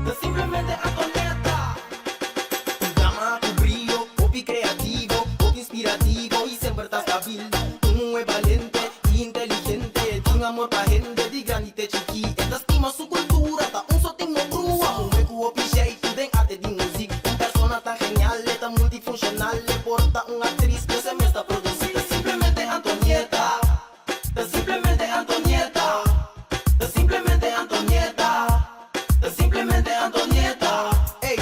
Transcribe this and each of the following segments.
Ta simplemente Antonieta. Un dama ku brio, hopi kreativo, hopi inspirativo i semper ta stabil. Un muhé balente i inteligente, tin amor pa hende di grandi te chikí. E ta stima su kultura, ta un so tin no brua. Muhé ku hopi jeitu den arte di muzik. Un persona tan genial, e ta multifunshonal, e por ta un aktris, pero e mes ta produsí. Ta simplemente Antonieta. Ta simplemente Antonieta. Ta simplemente Antonieta. Ta simplemente Antonieta. Ey,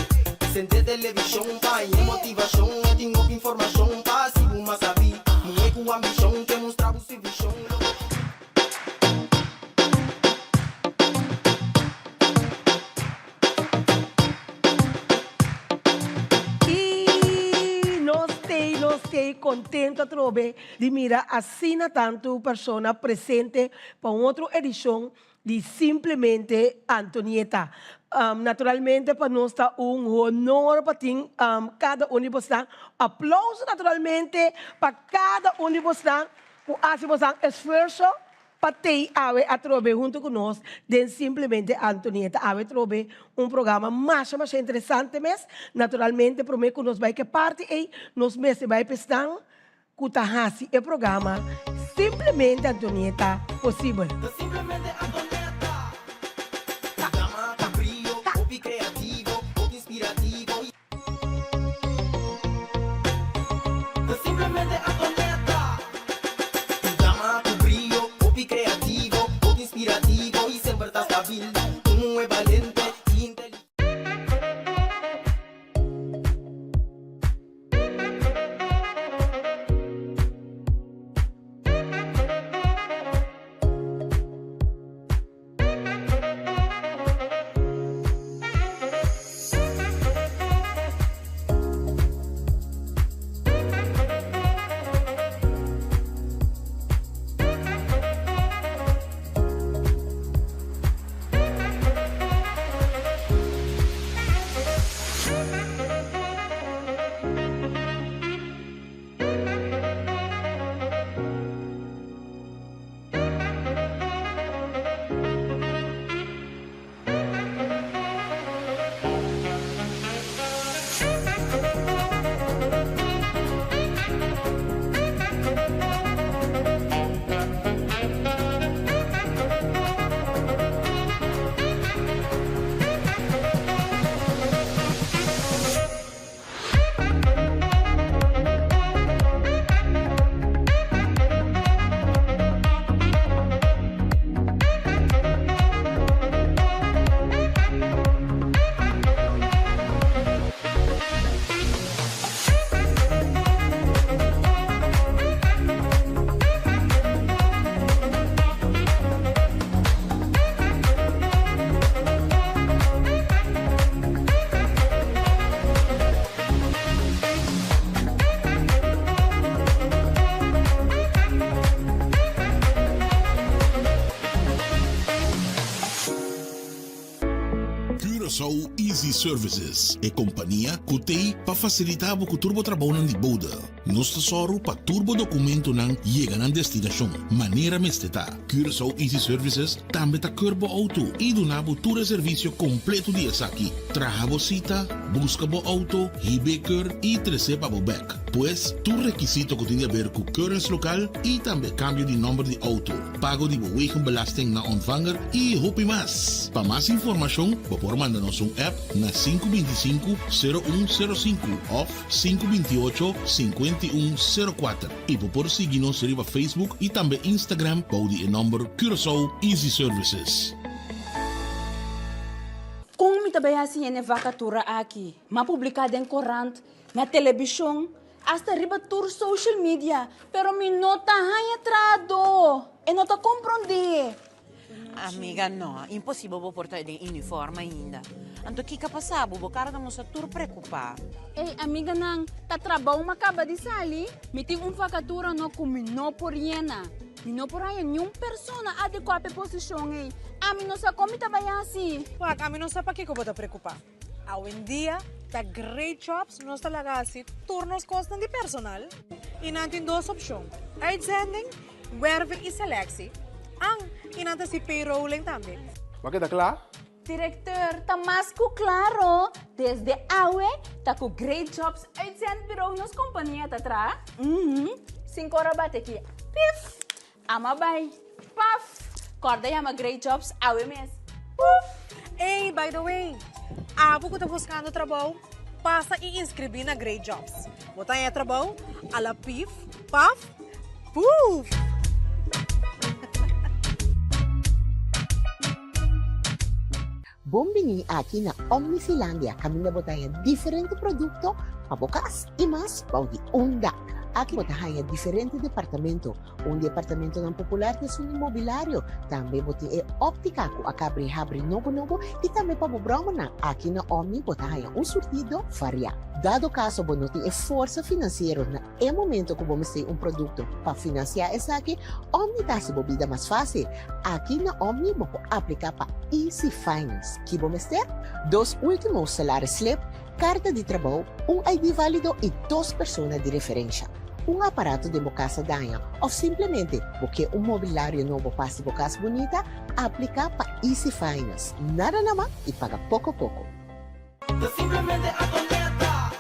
sende televishon pa haña motivashon. E tin hopi informashon pa hasi bo mas sabí. Muhé ku ambishon ke mustra bo su vishon. Lo bo. I nos t'ei, nos t'ei contento atrobe di mira asina tantu persona presente pa un otro edicion di Simplemente Antonieta. Naturalmente pa nos ta un honor pa tin cada un di bosnan. Aplauso naturalmente pa cada un di bosnan cu haci bosnan esfuerso pa tei awe atrobe hunto cu nos den Simplemente Antonieta. Awe atrobe un programa masha masha interesante mes. Naturalmente prome cu nos bay ke parti ey nos mester bay pa esnan cu ta haci e programa Simplemente Antonieta posibel. Ta Simplemente Antonieta. Programa cu brio, hopi creativo, hopi inspirativo y. Ta simplemente Antonieta. Un dama cu brio, hopi creativo, hopi inspirativo y semper ta stabil. Un muhe balente y inteligente. Curaçao Easy Services, e kompania ku t'ei pa fasilitá bo ku tur bo trabounan di bouda. Nos ta sòru pa tur bo dokumentonan yega nan destinashon manera mester ta. Curaçao Easy Services tambe ta keur bo outo i duna bo tur e servisio kompleto di esaki, traha bo sita, buska bo outo, hib'é keur i tres'é pa bo bèk. Pues, tur rekisito ku tin di aber ku keuringslokaal i tambe kambio di nòmber di outo, pago di bo wegenbelasting na ontvanger i hopi mas. Pa mas informashon bo por manda nos un app na 525 0105 òf 528 5104. I bo por sigui nos riba Facebook i tambe Instagram bou di e nòmber Curaçao Easy Services. Kon mi ta bai hasi hende vakatura aki? M'a publiká den korant, na telebishon, asta riba tur social media, pero mi no ta haña trahadó. E no ta komprondé. Amiga, no, imposibel bo por ta den uniform ainda. Anto kiko a pasa bo? Bo kara ta mustra tur preokupá. Ey, amiganan, ta trabou m'a kaba di sali. Mi tin un vakatura no ku mi no por yena. Mi no por haña niun persona adekuá pa e posishon ey. Ami no sa kon mi ta bai hasi. Wak, ami no sa pakiko bo ta preokupá. Awendia ta Great Jobs nos ta laga hasi tur nos kosnan di personal i nan tin dos opshon, uitzending, werving i selectie, an i nan ta hasi payrolling tambe. Bo a keda kla? Directeur, ta mas ku klaro, desde awe ta ku Great Jobs Uitzendbureau nos kompania ta traha. Uhum, sinku ora bate ki, pif! Ama bai, paf! Kòrda yama Great Jobs awe mes, puf! Ey, by the way, abo ku ta buskando trabou, pasa i inskribí na Great Jobs. Bo ta haña trabou a la pif, paf, puf! Bon bini aki na Omnifilandia kaminda bo ta haña diferente produkto pa bo kas i mas bou di un dak. Aki bo ta haña diferente departamento. Un di e apartamentonan popular ta esun di mobilario. Tambe bo tin e óptika ku a kabri habri nobo nobo i tambe pa bo bròmernan. Aki na Omni bo ta haña un surtido variá. Dado kaso bo no tin e forsa finansiero na e momento ku bo mester un produkto pa finansiá esaki, Omni ta hasi bo bida mas fásil. Aki na Omni bo por apliká pa Easy Finance. Ki bo mester? Dos último salaris slip, karta di trabou, un ID válido i dos persona di referensha. Un aparato den bo kas a daña òf simplemente bo ke un mobilario nobo pa hasi bo kas bunita? Apliká pa Easy Finance. Nada na man i paga poko poko. Ta simplemente Antonieta.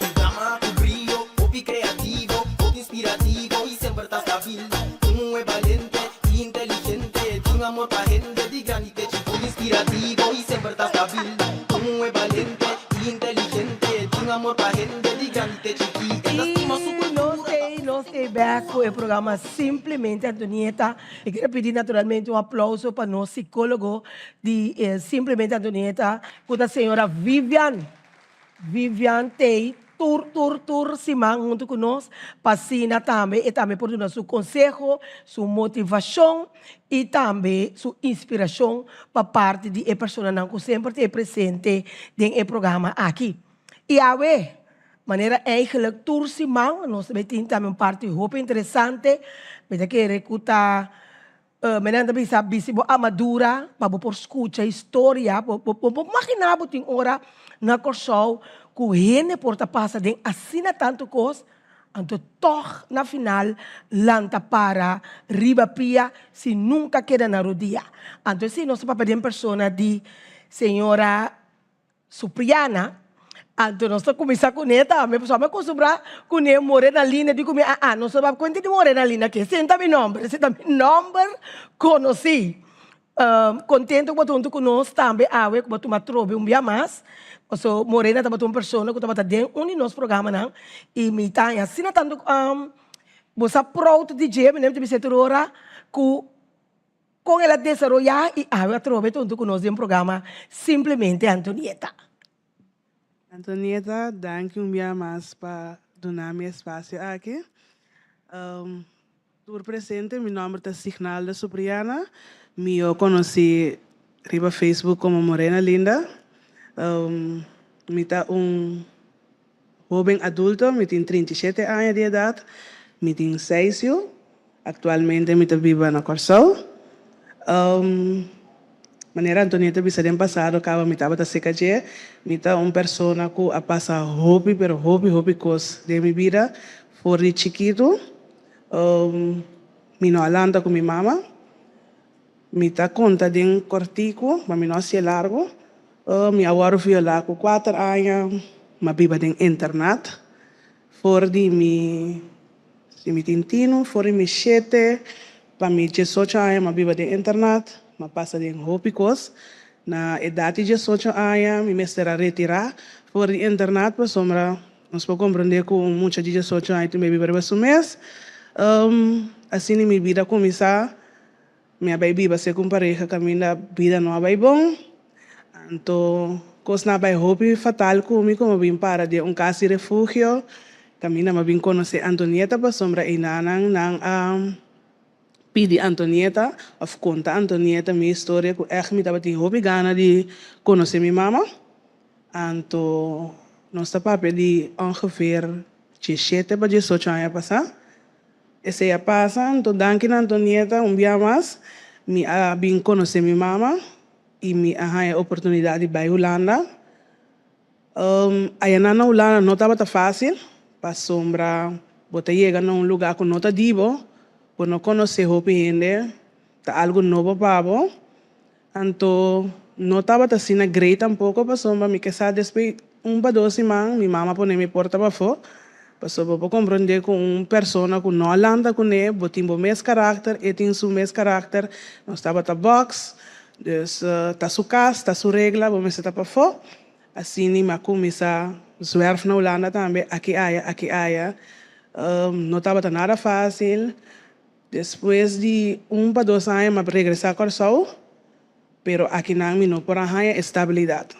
Un dama cu brio, hopi creativo, hopi inspirativo y semper ta stabil. Un muhe balente y inteligente, tin amor pa hende di grandi te chiquito. Inspirativo y semper ta stabil. Un muhe balente y inteligente, tin amor pa hende di grandi te chiquito. E ta stima su Y nos cultura. t'ei, nos t'ei bek cu e programa Simplemente Antonieta. Mi kier a pidi naturalmente un aplauso pa nos psicologo di e Simplemente Antonieta cu ta señora Vivian. Vivian t'ei tur tur tur siman hunto cu nos pa asina tambe e tambe por duna su conseho, su motivacion y tambe su inspiracion pa parti di e personanan cu semper t'ei presente den e programa aki. Y awe Manera eigenlijk tur siman nos ta bay tin tambe un parti hopi interesante. Mi ta kere cu ta menan ta bisa bisti bo amadura pa bo por scucha historia. Bo bo por magina bo tin ora na Corsou cu hende por ta pasa den asina tanto cos, anto tog na final lanta para riba pia sin nunca keda na rodia. Anto esey nos ta papia den persona di señora Supriana, Anto nos ta kuminsá kuné tambe, pasobra mi a kustumbrá kuné Morena Linda, di ku mi aa nos ta bab kuenta di Morena Linda ke esei no ta mi nòmber, esei ta mi nòmber konosí. Kontento ku bo ta huntu ku nos tambe awe ku bo a tuma trobe un bia mas, paso Morena tabata un persona ku tabata den un di nos programanan i mi ta haña asina tantu bo sa proud di dje, mi ta bisa tur ora ku Kon el a desaroyá i awe atrobe ta huntu ku nos den programa Simplemente Antonieta. Antonieta, danki un bia mas pa duna mi espasio aki. Tur presente, mi nomber ta Signalda Supriana, mi yo konosí riba Facebook komo Morena Linda. Mi ta un hoben adulto, mi tin 37 aña di edat, mi tin seis yu. Aktualmente mi ta biba na Kòrsou. Manera Antonieta bisa den pasado kaba mi tabata seka dje, mi ta un persona ku a pasa hopi pero hopi hopi kos den mi bida for di chikitu. Mi no a lanta ku mi mama. Mi ta konta den kòrtiku, ma mi no a hasié largu. Mi a wòrdu violá ku kuater aña, mi a biba den internat for di mi Si mi tin tinu for di mi shete pa mi diesocho aña m'a biba den internat, m'a pasa den hopi kos. Na edat di diesocho aña mi mester a retirá for di internat pasobra nos por komprendé ku un mucha di diesocho aña tin biba riba su mes. Asina mi bida a kuminsá. Mi a bai biba serka un pareha kaminda bida no a bai bon. Anto kosnan a bai hopi fatal ku mi ku mi a bin para den un kas di refugio kaminda mi a bin konosé Antonieta pasobra einanan nan a pidi Antonieta òf konta Antonieta mi historia ku ègt mi tabatin hopi gana di konosé mi mama. Anto nos ta papia di ongeveer diesshete pa diesocho aña pasá. Esei a pasa, anto danki na Antonieta un bia mas mi a bin konosé mi mama i mi a haña e oportunidat di bai Hulanda. Ayanan na Hulanda no tabata fásil pasobra bo ta yega na un lugá ku no ta di bo, bo no konosé hopi hende, ta algu nobo pa bo. Anto. no tabata asina great tampoco pasobra mi ke sa despues un pa dos siman mi mama pone mi porta pafó pasobra bo por comprende cu un persona cu no a lanta cune bo tin bo mes karakter e tin su mes karakter nos tabata box dus ta su cas ta su regla bo mester ta pafó asina mi a cuminsa zwerf na Hulanda tambe aki aya aki aya no tabata nada facil. Despues di un pa dos aña mi a regresá Kòrsou, pero akinan mi no por a haña e stabilidat.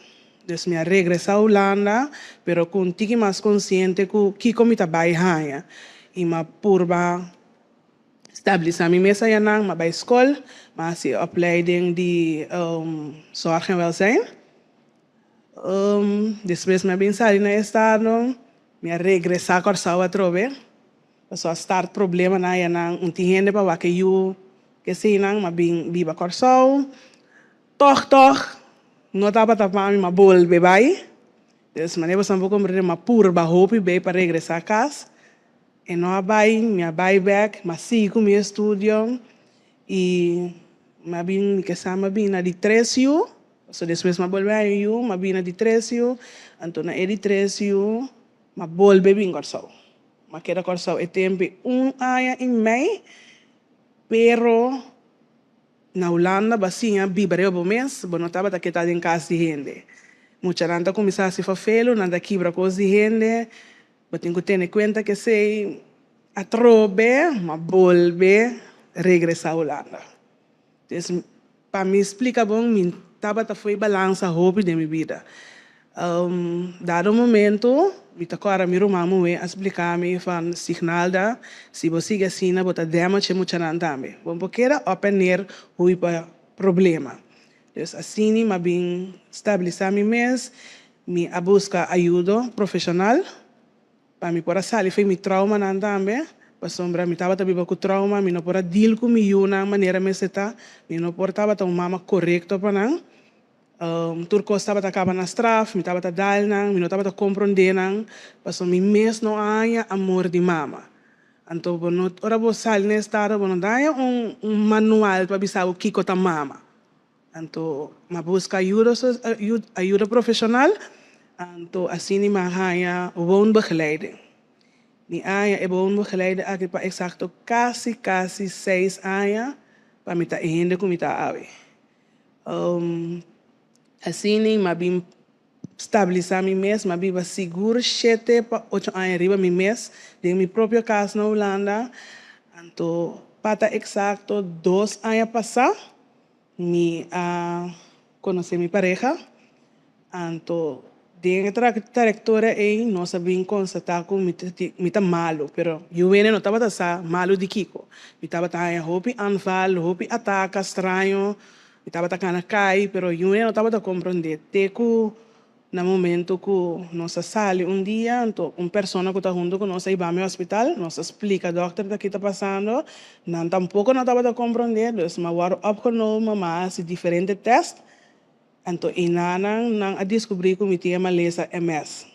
Dus mi a regresá Hulanda, pero ku un tiki mas konsiente ku kiko mi ta bai haña. I mi a purba stabilisá mi mes ayanan, mi a bai skol, mi a hasi e opleiding di Zorg en Welzijn. Despues mi a bin sali na estado, mi a regresá Kòrsou atrobe. Paso a start problemanan ayanan un tin hende pa wak e yu keseinan m'a bin biba Kòrsou tòg tòg no tabata pa mi m'a bolbe bai des manera boso por komprende m'a purba hopi bei pa regresá kas e no a bai mi a bai bèk m'a sigui ku mi estudio i m'a bin mi ke sa m'a bin na di tres yu paso despues m'a bolbe haña yu m'a bin na di tres yu anto na e di tres yu m'a bolbe bin Kòrsou. M'a keda Kòrsou e tempu un aña i mei, pero na Hulanda bo a siña biba riba bo mes, bo no tabata keda den kas di hende. Muchanan ta kuminsá hasi fafelu, nan ta kibra kos di hende, bo tin ku tene kuenta ku esei atrobe m'a bolbe regresá Hulanda. Des pa mi splika bon mi tabata fo'i balansa hopi den mi bida. Dado momento mi ta kòrda mi ruman muhé a splika mi van Signalda si bo sigui asina bo ta damage e muchanan tambe. Bo por keda op en neer hui pa problema. Dus asini mi a bin stabilisa mi mes, mi a buska ayudo profeshonal. Pa mi por a sali fo'i mi traumanan tambe, pasobra mi tabata biba ku trauma, mi no por a deal ku mi yunan manera mester ta, mi no por tabata un mama korekto pa nan. Tur kos tabata kaba na straf, mi tabata dal nan, mi no tabata komprondé nan, pasobra mi mes no a haña amor di mama. Anto bo no, ora bo sali na estado bo no ta haña un manual pa bisa bo kiko ta mama. Anto m'a buska ayudo ayudo profeshonal, anto asina m'a haña woonbegeleiding. Mi haña e woonbegeleiding aki pa eksakto kasi kasi seis aña pa mi ta e hende ku mi ta awe. Asina m'a bin stabilisá mi mes, m'a biba sigur shete pa ocho aña riba mi mes den mi propio kas na Hulanda. Anto pa ta eksakto dos aña pasá Mi a konosé mi pareha, anto den e trayektoria ei nos a bin konstatá ku mi mi ta malu, pero yu wene no tabata sa malu di kiko. Mi tabata haña hopi anval, hopi ataka straño, mi tabata kana kai, pero yu wene no tabata komprondé te ku Na momento cu nos a sali un dia, anto un persona cu ta hunto cu nos a hiba mi hospital, nos a splica dokter ta ki ta pasando, nan tampoco no tabata comprende, dus mi a worde opgenomen, mi a haci diferente test, anto einanan nan a descubri cu mi tin e malesa MS.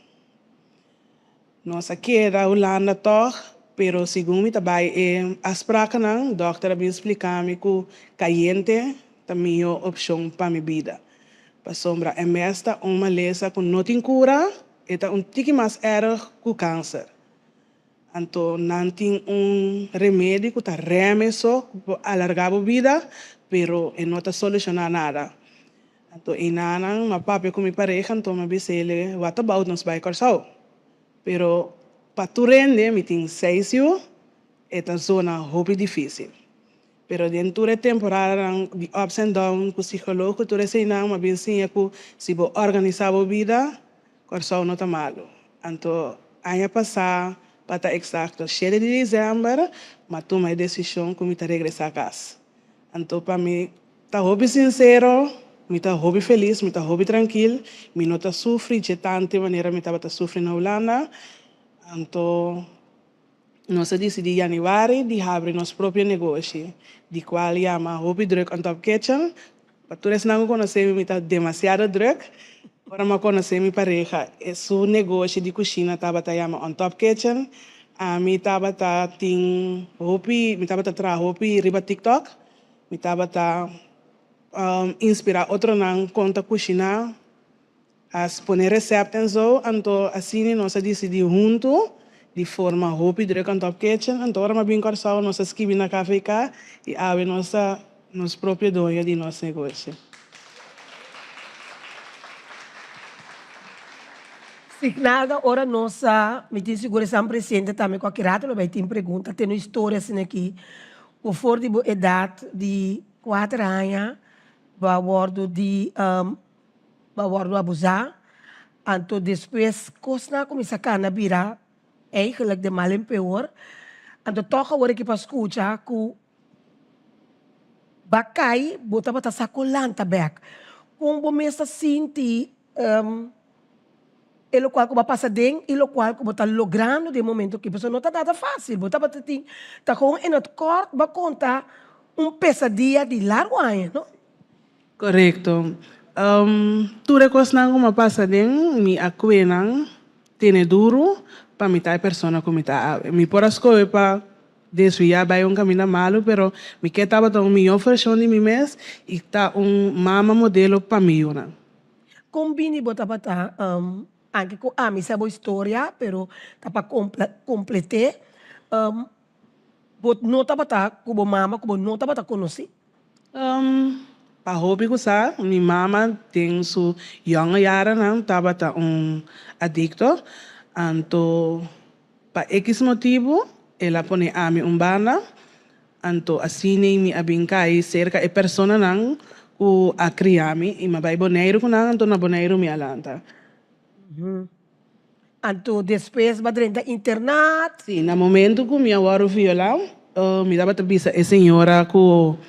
Nos a keda Hulanda tog, pero segun mi ta bai e afsprakennan, dokter a bin splica mi cu cayente ta miho opcion pa mi bida. Pasobra MS ta un malesa cu no tin cura, e ta un tiki mas erg cu cancer. Anto nan tin un remedi cu ta reme so, cu por alarga bo bida, pero e no ta soluciona nada. Anto einanan m'a papia cu mi pareha, anto m'a bis'ele, what about nos bai Corsou? Pero pa tur hende, mi tin seis yu, e ta zona hopi dificil. Pero den tur e temporadanan di ups and down ku psikoloog ku tur eseinan m'a bin siña ku si bo organisá bo bida, Kòrsou no ta malu. Anto aña pasá, pa ta eksakto shete di desèmber, m'a tuma e desishon ku mi ta regresá kas. Anto pa mi ta hopi sinsero, mi ta hopi felis, mi ta hopi trankil, mi no ta sufri dje tante manera mi tabata sufri na Hulanda. Anto. Nos a disidí yanüari di habri nos propio negoshi, di kual yama Hopi Druk on Top Kitchen. Pa tur esnan ku konosé mi, mi ta demasiado druk. Ora mi a konosé mi pareha, e su negoshi di kushina tabata yama On Top Kitchen. Ami tabata tin hopi, mi tabata traha hopi riba TikTok. Mi tabata. inspirá otronan kon ta kushiná, As pone recept en zo, anto asina nos a dicidi hunto di forma hopi druk on Top Kitchen, anto ora mi a bin Corsou nos a skibi na KVK y awe nos ta nos propio doño di nos negoshi. Signalda ora nos a, mi tin sigur esnan presente tambe cu aki rato lo bay tin pregunta, tene un historia asina aki cu for di bo edad di cuater aña bo a wordo di Bo a wòrdu abusá, anto despues kosnan a kuminsá kana bira eigenlijk de mal en peor. Anto tòg awor aki pa skucha ku bo a kai, bo tabata sa kon lanta bèk. Kon bo mes ta sinti e lokual ku bo a pasa den i lokual ku bo ta logrando den e momento aki? Pasobra no ta nada fásil. Bo tabata tin ta kon en het kort bo a konta un pesadia di largu aña, no? Korekto. Tur e kosnan ku mi a pasa den mi a kue nan tene duru pa mi ta e persona ku mi ta awe. Mi por a skohe pa desviá bai un kaminda malu, pero mi ke tabata un mihó vershon di mi mes i ta un mama modelo pa mi yunan. Kon bini bo tabata anke ku ami sa bo historia, pero ta pa komplet'é, bo no tabata ku bo mama ku bo no tabata konosí? Pa hopi ku sa, mi mama den su yonge jaranan tabata un adikto, anto pa ekis motibu el a pone ami un banda, anto asina mi a bin kai serka e personanan ku a kria mi i mi a bai Boneiru ku nan, anto na Boneiru mi a lanta. Anto despues ba drenta internat. Sí, na momento ku mi a wòrdu violá, mi tabata bisa e señora ku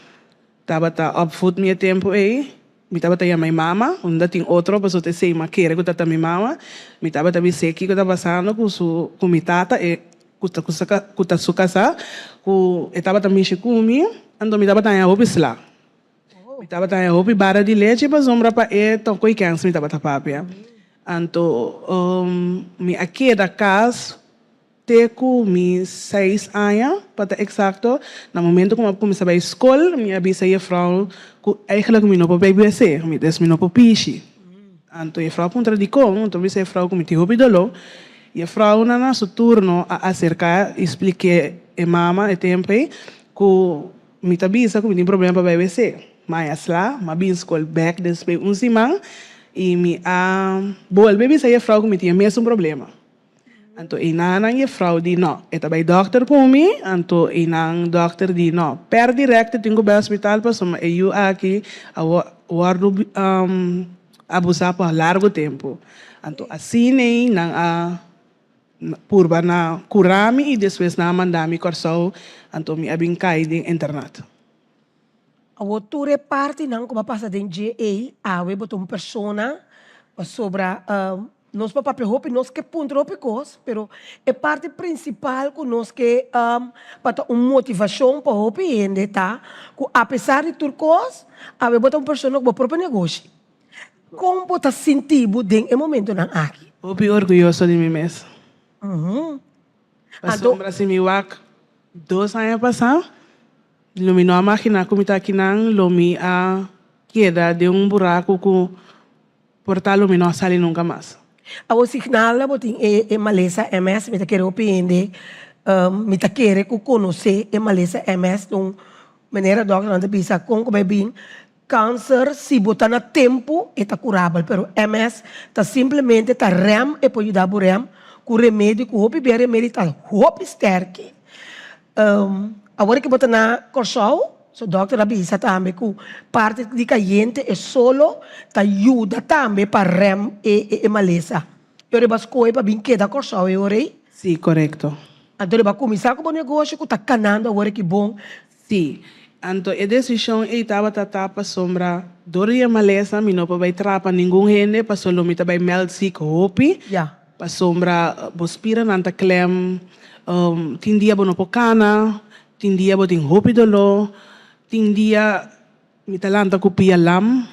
tabata opvoed mi e tempu ei, mi tabata yama e mama, unda tin otro pasobra ta esei mi a kere ku ta ta mi mama, mi tabata bis'é kiko ta pasando ku su ku mi tata e ku ta ku ta su kasá, ku e tabata mishi ku mi, anto mi tabata haña hopi sla. Mi tabata haña hopi bara di lechi pasobra pa e toko i kens mi tabata papia. Anto mi a keda kas te ku mi seis aña, pa ta eksakto. Na momento ku mi a kuminsá bai skol, mi a bisa jefrou ku eigentlik mi no por bai wc, des mi no por pishi. Anto jefrou a puntra dikon, anto mi bisa jefrou ku mi tin hopi doló. Jefrounan na su turno a aserká i splik'é e mama e tempu ei ku Mi ta bisa ku mi tin problema pa bai wc. Ma a sla, mi a bin skol bek despues un siman i mi a bolbe bisa jefrou ku mi tin e mesun problema. Anto einan jefrou di no, e ta bai dòkter ku mi, anto einan dòkter di no, per dirèkt e tin ku bai hospital pasobra e yu aki a wòrdu abusá pa largu tempu. Anto asina ei nan a Purba na kura mi i despues nan a manda mi Kòrsou, anto mi a bin kai den internat. Awor tur e partinan ku bo a pasa den dje ei, awe bo ta un persona pasobra nos por papia hopi, nos ke puntra hopi kos, pero e parti prinsipal ku nos ke pa ta un motivashon pa hopi hende ta ku apesar di tur kos, awe bo ta un persona ku bo propio negoshi. Kon bo ta sinti bo den e momentonan aki? Hopi orguyoso di mi mes. Pasobra si mi wak dos aña pasá, lo mi no a maginá ku mi ta akinan, lo mi a keda den un buraku ku por ta lo mi no a sali nunka mas. Awor signal bo tin e malesa MS, mi ta kere hopi hende, mi ta kere ku konosé e malesa MS ta un manera dòkternan ta bisa kon ku bai bin Cancer si bo ta na tempu e ta curabel pero MS ta simplemente ta rem e por yuda bo rem cu remedi cu hopi bia remedi ta hopi sterki. Awor ki bo ta na Corsou so dokter a bisa tambe cu parti di cayente e solo ta yuda tambe pa rem e malesa. Pero e bo a scohe pa bin keda Corsou e ora ey? Si, corecto. Anto e bo a cuminsa cu bo negoshi cu ta canando awor ki bon. Sí. Anto e desishon ei tabata ta pasobra dor di e malesa mi no por bai trapa ningun hende pasobra lo mi ta bai meld ziek hopi. Ya. Pasobra bo spiranan ta klem, tin dia bo no por kana, tin dia bo tin hopi doló, tin dia mi ta lanta ku pia lam.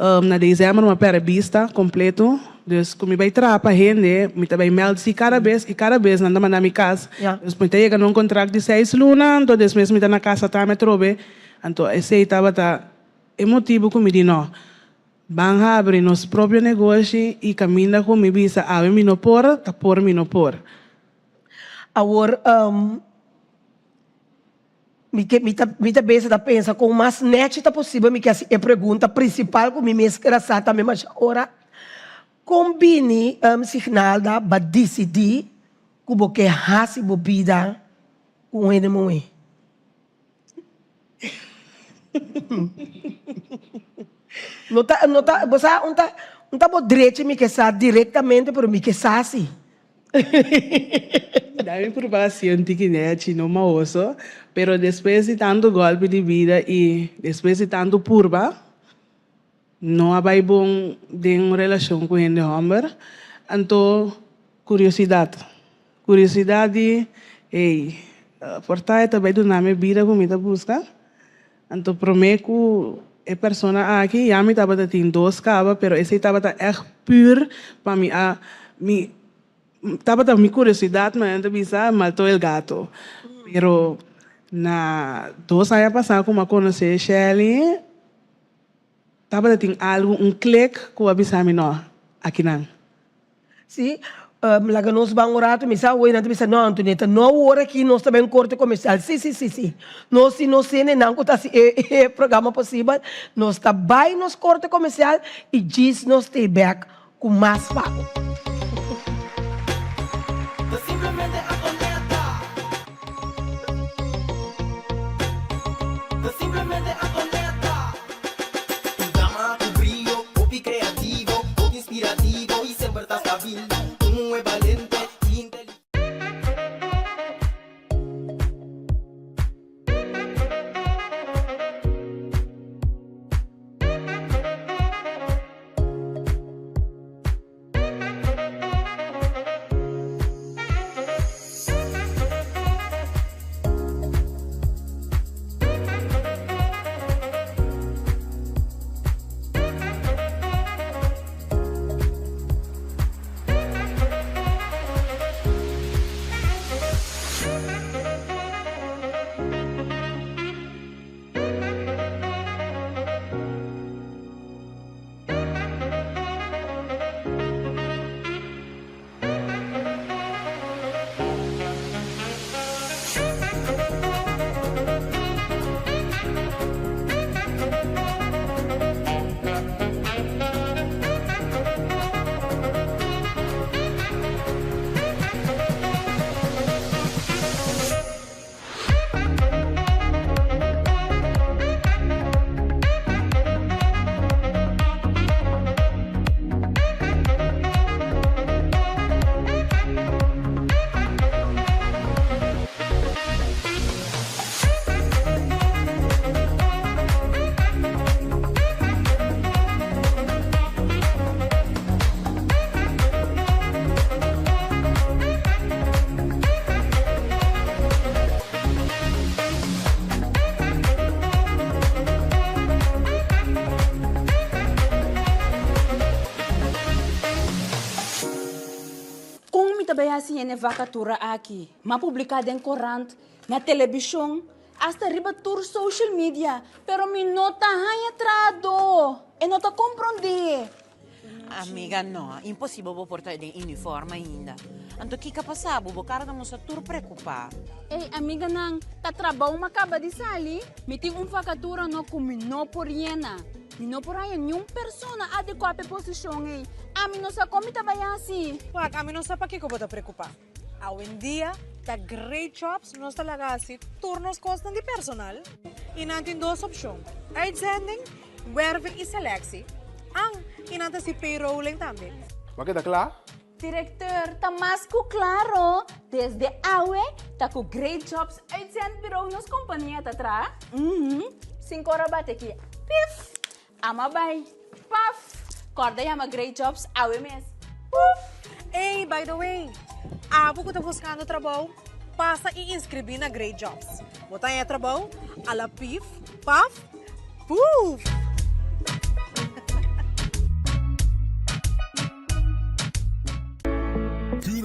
Na dezèmber mi a pèrdè bista kompleto, dus ku mi bai traha pa hende mi ta bai mèld si kada bes i kada bes nan ta manda mi kas. Dus mi ta yega na un kontrakt di seis luna, anto despues mi ta na kas a tame atrobe, anto esei tabata. E motibu ku mi di no, ban habri nos propio negoshi i kaminda ku mi bisa awe mi no por, ta por mi no por. Awor mi ke mi ta mi ta besa ta pensa kon mas nèchi ta posibel mi ke hasi e pregunta prinsipal ku mi mes keda sa tambe masha ora, kon bini Signalda ba disidí ku bo ke hasi bo bida ku un hende muhé? No ta, no ta, bo sa, un ta, un ta bo drechi mi ke sa direktamente, pero mi ke sa si. Da mi purba hasi un tiki nechi, no maoso, pero despues di tantu golpe di bida i despues di tantu purba, No a bai bon den un relashon ku hende hòmber, anto kuriosidat. Kuriosidat di, ey, por ta e ta bai duna mi e bida ku mi ta buska? Anto promé ku e persona aki ya mi tabata tin dos kaba, pero esei tabata ègt pür pa mi a mi tabata mi kuriosidat manera ta bisa maltó el gato. Pero na dos aña pasá ku mi a konosé Shelly, Tabata tin algu, un klik ku a bisa mi no, akinan. Sí, laga nos ban un ratu, mi sa awor nan ta bisa no Antonieta, no awor aki nos ta ben korte komersial, sí, sí, sí, sí, nos si nos hendenan ku ta hasi e programa posibel, nos ta bai nos korte komersial i djis nos stay bek ku mas pago. Ta simplemente Antonieta. Ta simplemente Antonieta. Un dama ku brio, hopi kreativo, hopi inspirativo i semper ta stabil. Un muhé balente i inteligente. Kon mi ta bai hasi hende vakatura aki? M'a publiká den korant, na telebishon, asta riba tur social media, pero mi no ta haña trahadó. E no ta komprondé. Amiga no, imposibel bo por ta den uniform ainda. Anto kiko a pasa bo? Bo kara ta mustra tur preocupa. Ey amiganan, ta trabou mi a kaba di sali. Mi tin un vakatura no ku mi no por yena. Mi no por haña niun persona adekuá pa e posishon ey. Ami no sa kon mi ta bai hasi. Wak, ami no sa pakiko bo ta preocupa. Awendia ta Great Jobs nos ta laga hasi tur nos kosnan di personal i nan tin dos opshon, uitzending, werving i selectie. An, i nan ta hasi payrolling tambe. Bo a keda kla? Directeur, ta mas ku klaro, desde awe ta ku Great Jobs Uitzendbureau nos kompania ta traha. Uhum, sin kora bate ki pif! Ama bai. Paf! Kòrda yama Great Jobs awe mes. Puf! Ey, by the way, abo ku ta buskando trabou, pasa i inskribí na Great Jobs. Bo ta haña trabou a la pif, paf, puf!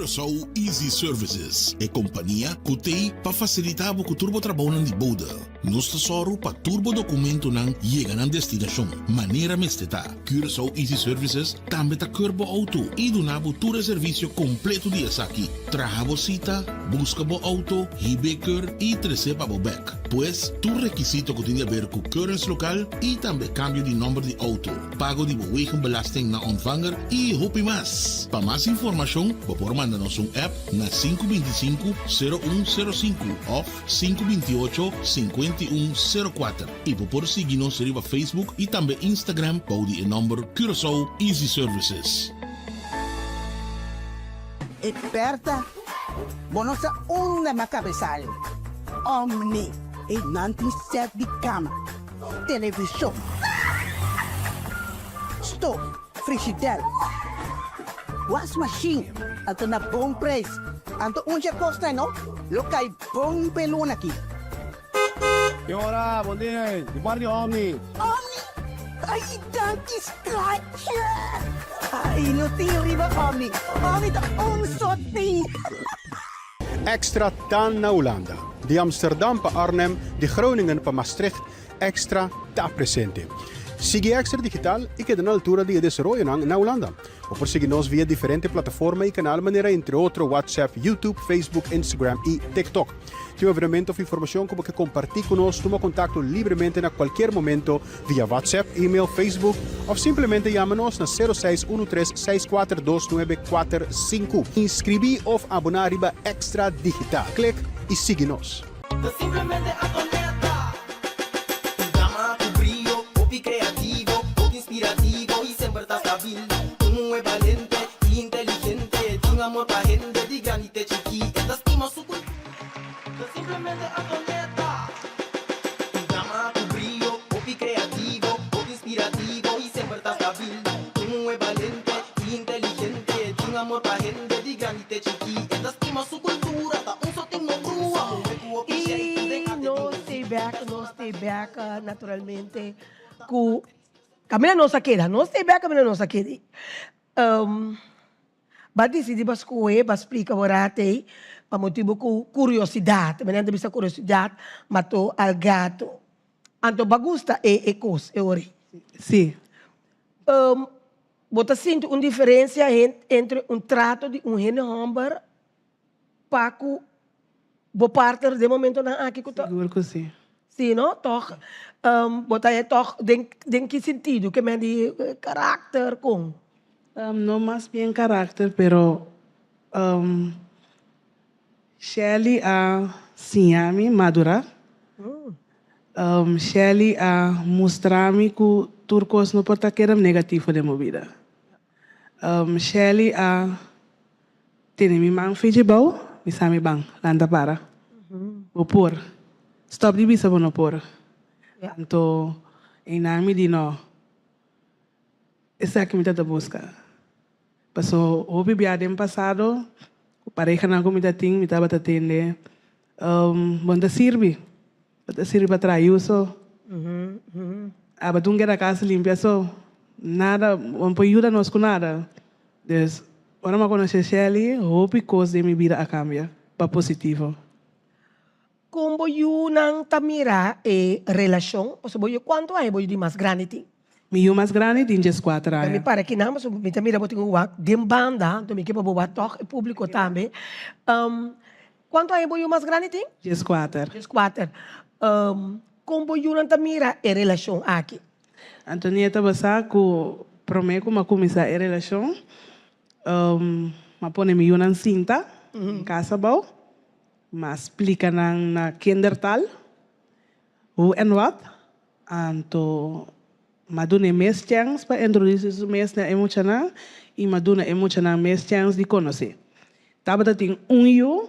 Curaçao Easy Services, e kompania ku t'ei pa fasilitá bo ku tur bo trabounan di bouda. Nos ta sòru pa tur bo dokumentonan yega nan destinashon manera mester ta. Curaçao Easy Services tambe ta keur bo outo i duna bo tur e servisio kompleto di esaki, traha bo sita, buska bo outo, hib'é keur i tres'é pa bo bèk. Pues, tur rekisito ku tin di aber ku keuringslokaal i tambe kambio di nòmber di outo. pago di bo wegenbelasting na ontvanger y hopi mas. Pa mas informacion bo por manda nos un app na 525 0105 of 528 5104 y bo por sigui nos riba Facebook y tambe Instagram bou di e nomber Curaçao Easy Services. E Bertha, bo no sa unda m'a cabesal. Omni, e nan tin set di cama. Televishon, stof, frishidèr, wasmashin, anto na bon preis. Anto un dje kosnan no lo kai bon p'e luna aki. Ki ora, bon dia, di parti Omni. Omni? Ai, danki schatje! Ai, no tin riba Omni. Omni ta un sot tin. Extra ta na Hulanda. Di Amsterdam pa Arnhem, di Groningen pa Maastricht, Extra ta presente. Sigui Extra Digital i keda na altura di e desaroyonan na Hulanda. Bo por sigui nos via diferente plataforma i kanal manera entre otro WhatsApp, YouTube, Facebook, Instagram i TikTok. Tin un evenemento of informashon ku bo ke kompartí ku nos, tuma kontakto libremente na kualkier momento via WhatsApp, email, Facebook of simplemente yama nos na 0613 642945. Inscribí of aboná riba Extra Digital. Klik y sigui nos. Ta simplemente Antonetta. Un dama ku brio, hopi kreativo, hopi inspirativo i semper ta stabil. Un muhé balente i inteligente, tin amor pa hende di grandi te chikí. E ta stima su kultura. Ta simplemente Antonieta. Un dama ku brio, hopi kreativo, hopi inspirativo i semper ta stabil. Un muhé balente i inteligente, tin amor pa hende di grandi te chikí. E ta stima su kultura, ta un sotin no brua. Muhé ku hopi sheitu den I arte nos tin stay back, nos stay back naturalmente ku kaminda nos a keda, nos stay back kaminda nos a keda. Ba disidí ba skohe, ba splika bo rat ei, pa motibu ku kuriosidat, mi nan ta bisa kuriosidat mató al gato. Anto ba gusta e e kos e ora ei? Sí. Bo ta sinti un diferensia entre un trato di un hende hòmber pa ku bo partner den momentonan aki ku ta. Sigur ku sí. Sí no, tòg bo ta e tòg den den ki sentido? Ke men di karakter kon? No mas bien karakter pero Shelly a siña mi madurá. Shelly a mustra mi ku tur kos no por ta keda negativo den bo bida. Shelly a Tene mi man fechi bou, mi sa mi ban, lanta para. Bo por. Stop di bisa bo no por. Anto einan mi di no, esaki mi ta ta buska. Paso hopi bia den pasado ku parehanan ku mi ta tin mi tabata tende, bo no ta sirbi. Bo ta sirbi pa traha yu so. Aba tun keda kas limpia so. Nada, bo no por yuda nos ku nada. Dus, ora mi a konosé Shelly, hopi kos den mi bida a kambia pa positivo. Kon bo yunan ta mira e relashon? Pasobra bo yu, kuantu aña bo yu di mas grandi tin? Mi yu mas grandi tin dieskuater Mi aña. para kinan pasobra mi ta mira bo tin un wak den banda, anto mi ke pa bo wak tòg e públiko tambe. Kuantu aña bo yu mas grandi tin? Dieskuater. Dieskuater. Kon bo yunan ta mira e relashon aki? Antonieta bo sa ku promé ku mi a kuminsá e relashon, mi a pone mi yunan sinta den kas abou, mi a splika nan na kindertaal hoe en wat, anto mi a duna e mes chèns pa introdusí su mes na e muchanan i mi a duna e muchanan mes chèns di konosé. Tabata tin un yu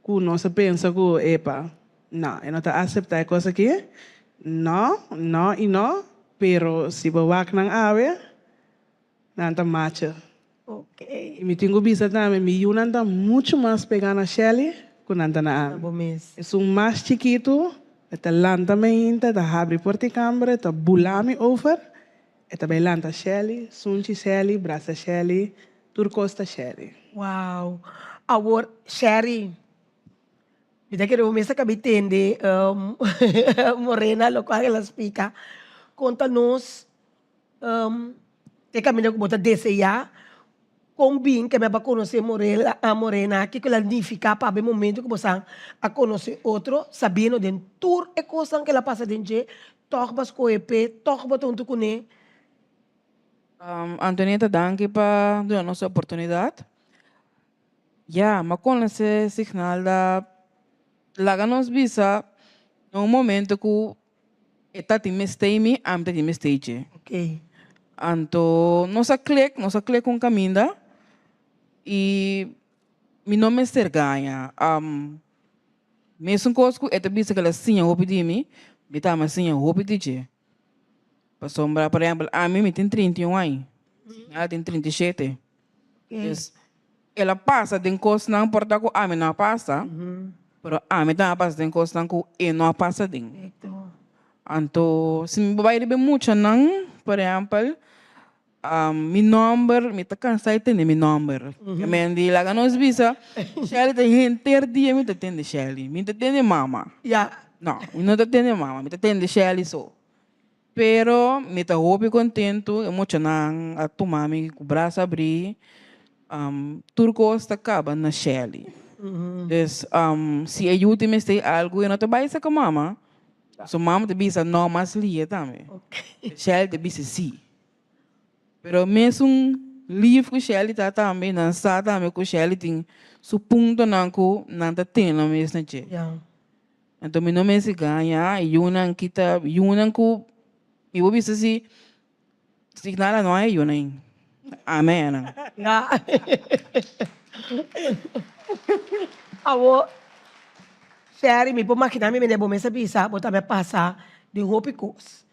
ku nos a pensa ku, epa, no, e no ta aseptá e kos akí, no, no i no, pero si bo wak nan awe, nan ta macha. I mi tin ku bisa tambe, mi yunan ta muchu mas pegá na Shelly ku nan ta na ami. Esun mas chikitu, e ta lanta mainta, e ta habri porta di kamber, e ta bula mi over, e ta bai lanta Shelly, sunchi Shelly, brasa Shelly, Tur kos ta sheri. Wow! Awor, Sherry, mi ta kere bo mes a kabi tende Morena lokual el a splika. Konta nos e kaminda ku bo ta deseá, kon bin ke mi a konosé Morela, Morena, kiko el a nifiká pa bo e momento ku bo san a konosé otro, sabiendo den tur e kosnan ku el a pasa den dje, tòg bo a skohe p'e, tòg bo ta huntu kuné. Antonieta danki pa duna nos e oportunidat. Ya, m'a konosé Signalda laga nos bisa na un momento ku e ta tin mester mi, ami ta tin mester dje. Anto nos a klik, nos a klik un kaminda i mi no mester gaña. Mesun kos ku e ta bisa ku el a siña hopi di mi, mi tambe a siña hopi di dje. Pasobra, por ehempel, ami mi tin 31 aña, Signal tin 37. Dus, el a pasa den kosnan por ta ku ami no a pasa, pero ami tambe a pasa den kosnan ku e no a pasa den. Anto, si mi bai riba e muchanan, por ehempel, mi nòmber, mi ta kansa di tende mi nòmber. Ke men di laga nos bisa, Shelly ta henter dia mi ta tende Shelly, mi ta tende mama. No, mi no ta tende mama, mi ta tende Shelly so. Pero mi ta hopi kontentu e muchanan a tuma mi ku brasa abrí. Tur kos ta kaba na Shelly. Dus si e yu tin mester algu e no ta bai saka mama. Su mama ta bisa no mas lia tambe. Shelly ta bisa si. Pero mesun lief ku Shelly ta tambe nan sa tambe ku Shelly tin su puntonan ku nan ta tene nan mes na dje. Anto mi no mester gaña e yunan ki ta yunan ku mi por bisa si signala no a e yunan ei. Ame enan. Ya. Awor, Sherry, mi por makina mi mende bo mes a bisa bo tambe a pasa den hopi kos.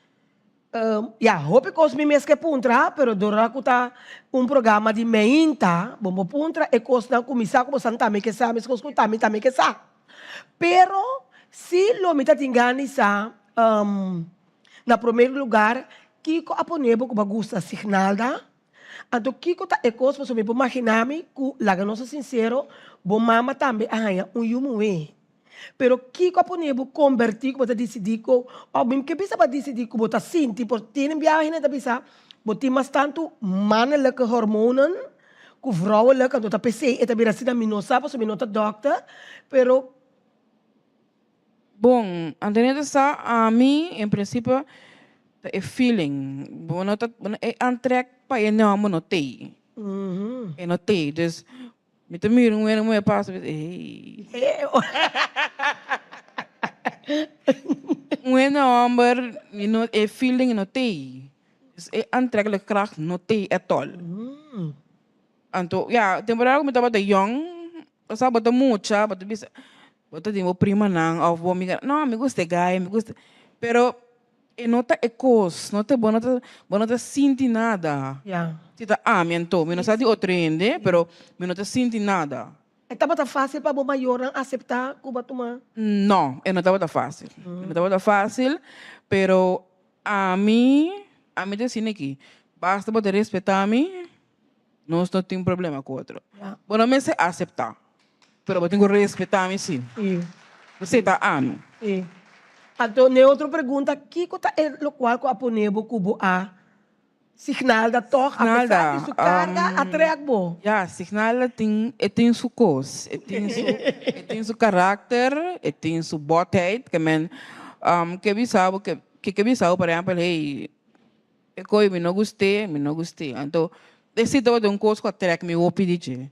Ya, hopi kos mi mes ke puntra, pero dor ku ta un programa di meinta, bo por puntra e kosnan ku mi sa ku bo san tambe ke sa, meskos ku ta mi tambe ke sa. Pero si lo mi ta tin gana di sa, na prome lugar, kiko a pone bo ku bo a gusta Signalda? Anto kiko ta e kos pasobra mi por magina mi ku, laga nos ta sinsero, bo mama tambe a haña un yu muhé. Pero kiko a pone bo kombertí ku bo ta disidí ku òf mi ke bisa bo a disidí ku bo ta sinti por tin un biaha hende ta bisa bo tin mas tantu mannelijke hormonen ku vrouwelijke anto ta p'esei e ta bira asina mi no sa pasobra mi no ta dòkter pero Bon, Antonieta sa ami en prinsipio ta e feeling bo no ta e aantrek pa e nòmber no t'ei e no t'ei dus Mi ta mira un hende muhé pasa mi ta hey. Un hende homber mi no e feeling no t'ey. Dus e aantrekkelijke kracht no t'ey at all. Anto ya temporada ku mi tabata yong osea bo ta mucha bo ta bisa bo ta tin bo primanan of bo amiganan no mi gusta e guy mi gusta pero E no ta e kos, no ta bo no ta bo no ta sinti nada. Ya. Si ta ami anto, mi no sa di otro hende, pero mi no ta sinti nada. E tabata fácil pa bo mayornan aseptá ku bo a tuma? No, e no tabata fácil. E no tabata fácil, pero ami, ami ta asina aki, basta bo ta respetá mi, Nos no tin problema ku otro. Bo no mester aseptá, pero bo tin ku respetá mi sí. Esei ta ami. Sí. Anto, n'e otro pregunta, kiko ta e lokual ku a pone bo ku bo a Signalda tòg, apesar di su karga, a trèk bo? Ya, Signalda tin, e tin su kos. E tin su, e tin su karakter, e tin su bòtheid, ke men ke bisa bo, ke ke bisa bo, por ehèmpel, hey, E koe mi no gust'é, mi no gust'é. Anto, esei tabata un kos ku a trèk mi hopi di dje.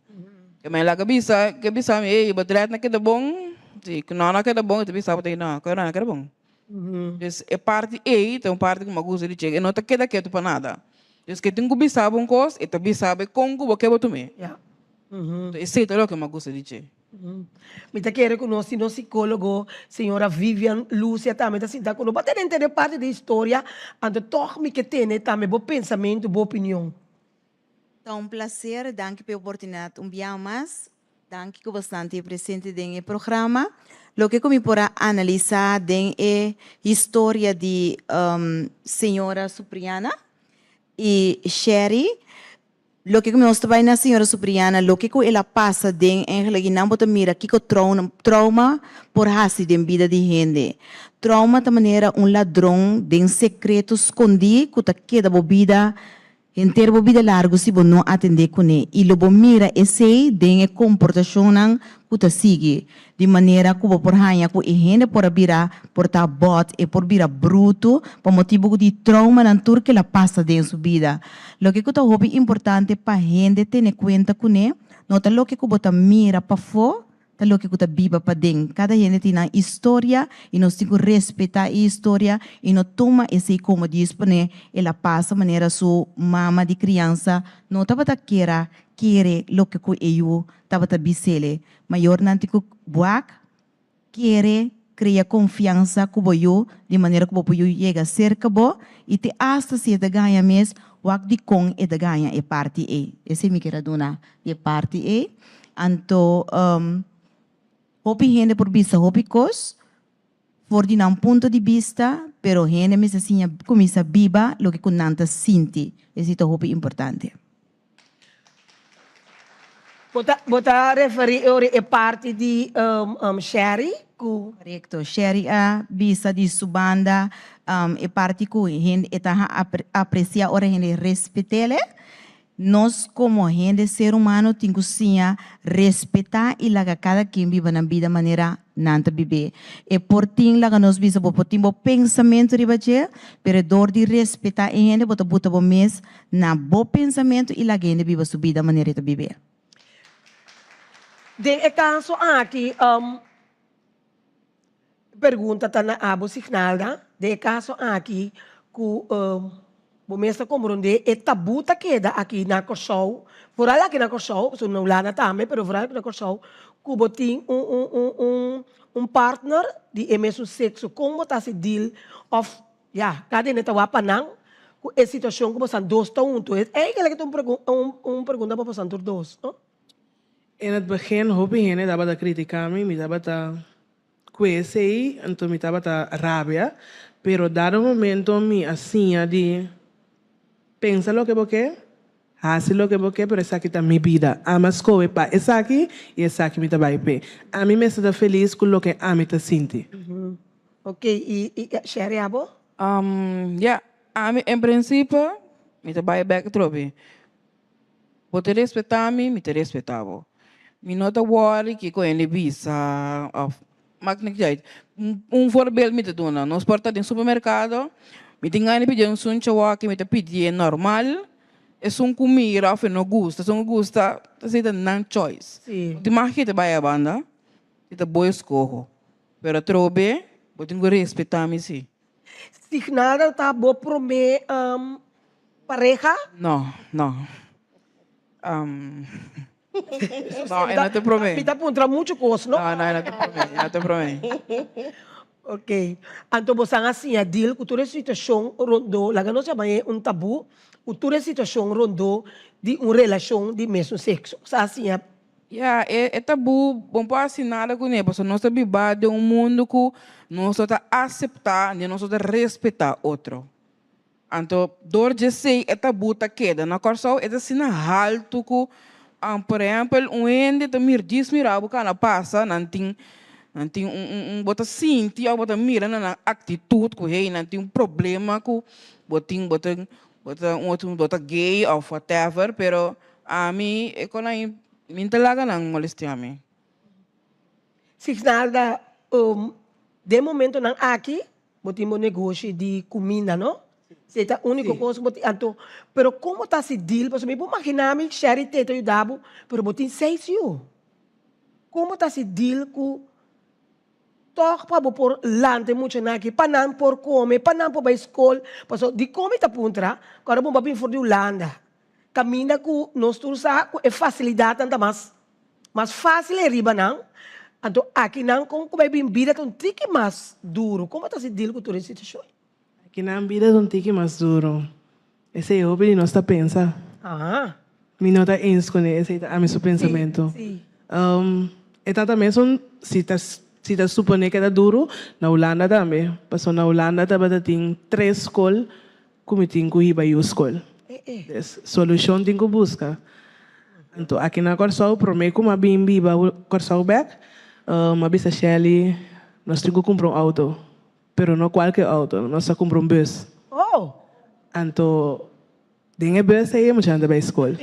Ke mi a laga bisa, ke bisa mi, ey, bo drèt na keda bon? Si ku no na keda bon, e ta bisa bo ta no, ku no na keda bon. Dus e parti ei ta un parti ku mi a gusta di dje, e no ta keda ketu pa nada. Dus ke tin ku bisa bo un kos, e ta bisa bo e kon ku bo ke bo tum'é. Anto esei ta loke mi a gusta di dje. Mi ta kere ku nos tin nos sikólogo, señora Vivian Lucia tambe ta sinta ku nos pa tene entende parti di historia, anto tòg mi ke tene tambe bo pensamentu, bo opinion. Ta un placer, danki pa e oportunidad un biaha mas. Danki ku bosnan ta presente den e programa. Loke ku mi por a analisa den e historia di señora Supriana y Sherry. Loke ku mi nos ta bai na señora Supriana, loke ku el a pasa den eigenlijk i nan bo ta mira kiko trauma por hasi den bida di hende. Trauma ta manera un ladron den sekreto skondí ku ta keda bo bida Henter bo bida largu si bo no atendé kuné, i lo bo mira esei den e komportashonnan ku ta sigui, di manera ku bo por haña ku e hende por a bira por ta bòt, e por bira brutu pa motibu ku di troumanan tur ke el a pasa den su bida. Loke ku ta hopi importante pa hende tene kuenta kuné no ta loke ku bo ta mira pafó, Ta loke ku ta biba paden. Kada hende tin nan historia i nos tin ku respetá e historia i no tuma esei komo dies pone el a pasa manera su mama di kriansa no tabata kera kere loke ku e yu tabata bis'ele. Mayornan tin ku wak, kere, krea konfiansa ku bo yu di manera ku bo por yu yega serka bo i te asta si e ta gaña mes wak dikon e ta gaña e parti ei. Esei mi kier a duna di e parti ei. Anto hopi hende por bisa hopi kos for di nan punto di bista, pero hende mester siña kuminsá biba loke ku nan ta sinti. Esei ta hopi importante. Bo ta bo ta referí e ora e parti di Sherry ku. Korekto. Sherry a bisa di su banda e parti ku hende e ta apresiá ora hende respet'el. Nos komo hende ser humano tin ku siña respetá i laga kada ken biba nan bida manera nan ta bib'é. E por tin, laga nos bisa, bo por tin bo pensamentu riba dje, pero dor di respetá e hende bo ta buta bo mes na bo pensamentu i laga hende biba su bida manera e ta bib'é. Den e kaso aki, Pregunta ta na abo Signalda, den e kaso aki ku bo mes ta komprondé e tabú ta keda aki na Kòrsou, foral aki na Kòrsou, pasobra na Hulanda tambe, pero foral aki na Kòrsou, ku bo tin un un un un un partner di e mesun sekso, kon bo ta hasi deal òf ya, kada hende ta wak pa nan ku e situashon ku bosan dos ta huntu. Eigenlijk ta un un pregunta pa bosan tur dos, no? In het begin hopi hende tabata critica mi, mi tabata cu esey, anto mi tabata rabia, pero dado momento mi a siña di pensa loke bo ke, haci loke bo ke, pero esaki ta mi bida, ami a scohe pa esaki y esaki mi ta bay p'e. Ami mester ta feliz cu loke ami ta sinti. Ok, y Sherry abo? Ya, ami en principio mi ta bay bek atrobe. Bo ta respetá mi, mi ta respetá bo. Mi no ta wòri kiko hende bisa òf mak niks uit. Un voorbeeld mi ta duna, nos por ta den supermerkado, mi tin gana di pidi un suncha wòki, mi ta pidié normal, esun ku mira òf e no gusta, esun ku gusta esei ta nan choice. Bo tin mag kita bai abanda, e ta bo eskoho, pero atrobe bo tin ku respetá mi si. Signada ta bo promé pareha? No, no. No, e no ta promé. Mi ta puntra muchu kos, no? No, no, e no ta promé, e no ta promé. Ok. Anto bosan a siña deal ku tur e situashon rondó, laga nos yama e un tabú, ku tur e situashon rondó di un relashon di mesun sekso. Bosan a siña Ya, e e tabú bo no por hasi nada kuné pasobra nos ta biba den un mundu ku nos no ta aseptá ni nos no ta respetá otro. Anto dor dje esei e tabú ta keda. Na Kòrsou e ta asina haltu ku por ehèmpel un hende ta mir djis mira bo kana pasa nan tin nan tin un un un bo ta sinti òf bo ta mira na nan aktitut ku hey nan tin un problema ku bo tin bo ta bo ta un otro bo ta gay òf whatever pero Ami e kon ai mi n'ta laga nan molestia mi. Signalda, Den momentonan aki bo tin bo negoshi di kuminda no? Si e ta uniko kos ku bo tin anto pero kon bo ta hasi deal pasobra mi por magina mi Sherry te ta yuda bo pero bo tin seis yu kon bo ta hasi deal ku Tòg pa bo por lanta e muchanan aki, pa nan por kome, pa nan por bai skol. Pasobra dikon mi ta puntra? Ku ora bo a bin for di Hulanda, kaminda ku nos tur sa ku e fasilidatnan ta mas mas fásil e riba nan, anto aki nan kon ku bai bin bida ta un tiki mas duru. Kon bo ta hasi deal ku tur e situashon? Aki nan bida ta un tiki mas duru. Esei hopi di nos ta pensa. Mi no ta eens kuné, esei ta ami su pensamentu. E tata mesun si ta si ta suponé ke ta duru, na Hulanda tambe. Pasobra na Hulanda tabata tin tres skol ku mi tin ku hiba yu skol. Dus solushon tin ku buska. Anto aki na Kòrsou promé ku mi a bin biba Kòrsou bèk, mi a bisa Shelly nos tin ku kumpra un outo, pero no kualke outo, nos a kumpra un bus. Anto den e bus ei e muchanan ta bai skol.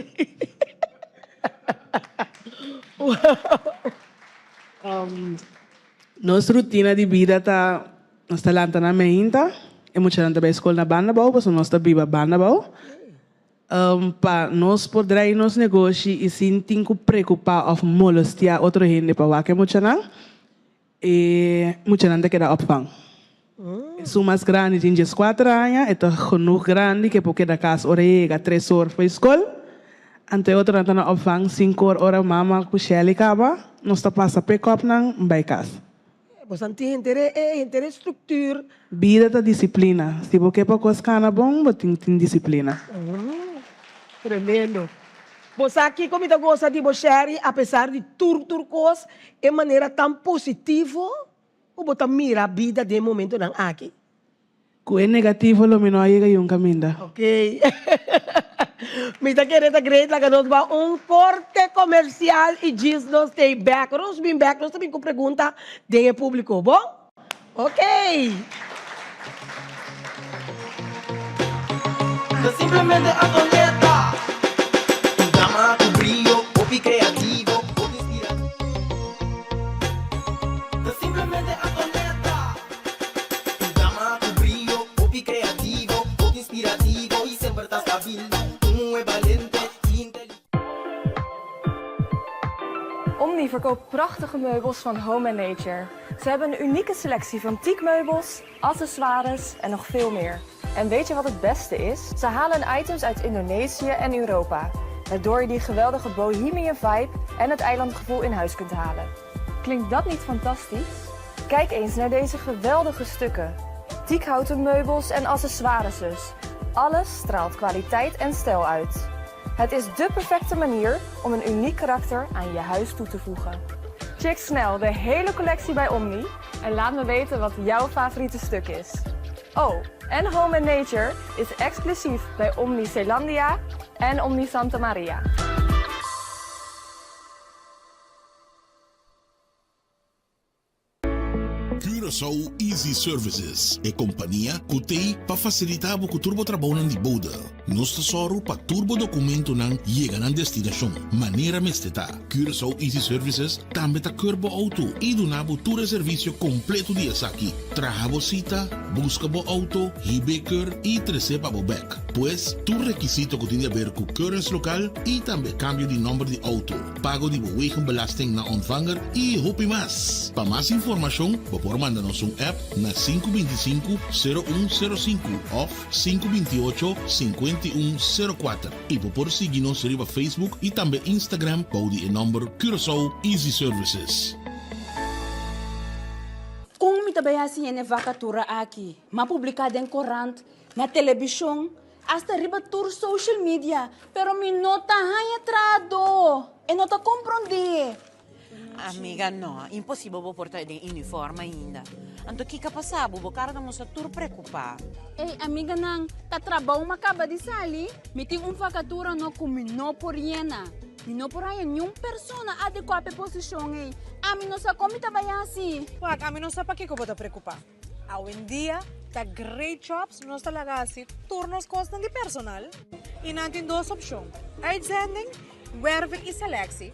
Nos rutina di bida ta nos ta lanta na meinta, e muchanan ta bai skol na banda abou pasobra nos ta biba banda abou. Pa nos por drai nos negoshi i sin tin ku preokupá òf molestiá otro hende pa wak e muchanan, e muchanan ta keda opvang. Esun mas grandi tin dieskuater aña, e ta genoeg grandi ku e por keda kas ora e yega tres or for e skol. Anto e otronan ta na opvang sinkor ora mama ku Shelly kaba, nos ta pasa pick up nan bai kas. Bosan tin henter e henter e structuur. Bida ta disciplina. Si bo ke pa kos kana bon, bo tin tin disciplina. Tremendo. Bo sa kiko mi ta gosa di bo Sherry, apesar di tur tur kos, e manera tan positivo ku bo ta mira bida den momentonan aki. Ku e negativo lo mi no a yega yun kaminda. Ok. Mi ta kere ta great laga nos ba un korte komersial i djis nos stay back. Ora nos bin back nos ta bin ku pregunta den e publiko. Bon? Ok. Ta simplemente Antonieta. Un dama ku brio, hopi kreativo, hopi inspirativo. Ta simplemente Antonieta. Un dama ku brio, hopi kreativo, hopi inspirativo i semper ta stabil. Un muhé balente i inteligente. Omni verkoopt prachtige meubels van Home and Nature. Ze hebben een unieke selectie van teakmeubels, accessoires en nog veel meer. En weet je wat het beste is? Ze halen hun items uit Indonesië en Europa, waardoor je die geweldige bohemian vibe en het eilandgevoel in huis kunt halen. Klinkt dat niet fantastisch? Kijk eens naar deze geweldige stukken. Teakhouten meubels en accessoires. Alles straalt kwaliteit en stijl uit. Het is dé perfecte manier om een uniek karakter aan je huis toe te voegen. Check snel de hele collectie bij Omni en laat me weten wat jouw favoriete stuk is. Oh, en Home and Nature is exclusief bij Omni Zeelandia en Omni Santa Maria. Curaçao Easy Services, e kompania ku t'ei pa fasilitá bo ku tur bo trabounan di bode. Nos ta sòru pa tur bo dokumentonan yega nan destinashon manera mester ta. Curaçao Easy Services tambe ta keur bo outo i duna bo tur e servisio kompleto di esaki, traha bo sita, buska bo outo, hib'é keur i tres'é pa bo bèk. Pues, tur rekisito ku tin di aber ku keuringslokaal i tambe kambio di nòmber di outo. pago di bo wegenbelasting na ontvanger y hopi mas. Pa mas informacion bo por manda nos un app na 525 0105 of 528 5104 y bo por sigui nos riba Facebook y tambe Instagram bou di e nomber Curaçao Easy Services. Kon mi ta bai hasi hende vakatura aki? M'a publiká den korant, na telebishon, Hasta riba tur social media, pero mi no ta haña trahadó. E no ta komprondé. Amiga, no, imposibel bo por ta den uniform ainda. Anto kiko a pasa bo? Bo kara ta mustra tur preokupá. Ey, amiganan, ta trabou mi a kaba di sali. Mi tin un vakatura no ku mi no por yena. Mi no por haña niun persona adekuá pa e posishon ey. Ami no sa kon mi ta bai hasi. Wak, ami no sa pakiko bo ta preokupá. Awendia ta Great Jobs nos ta laga hasi tur nos kosnan di personal i nan tin dos opshon, uitzending, werving i selectie.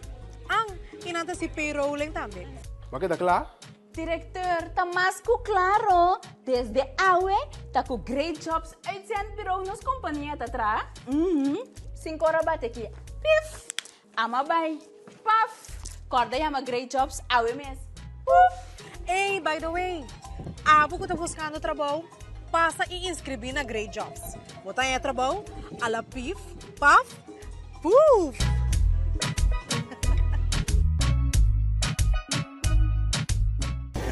An, i nan ta hasi payrolling tambe. Bo a keda kla? Directeur, ta mas ku klaro, desde awe ta ku Great Jobs Uitzendbureau nos kompania ta traha. Uhum, sin kora bate ki pif! Ama bai. Paf! Kòrda yama Great Jobs awe mes. Puf! Ey, by the way, abo ku ta buskando trabou, pasa i inskribí na Great Jobs. Bo ta haña trabou a la pif, paf, puf!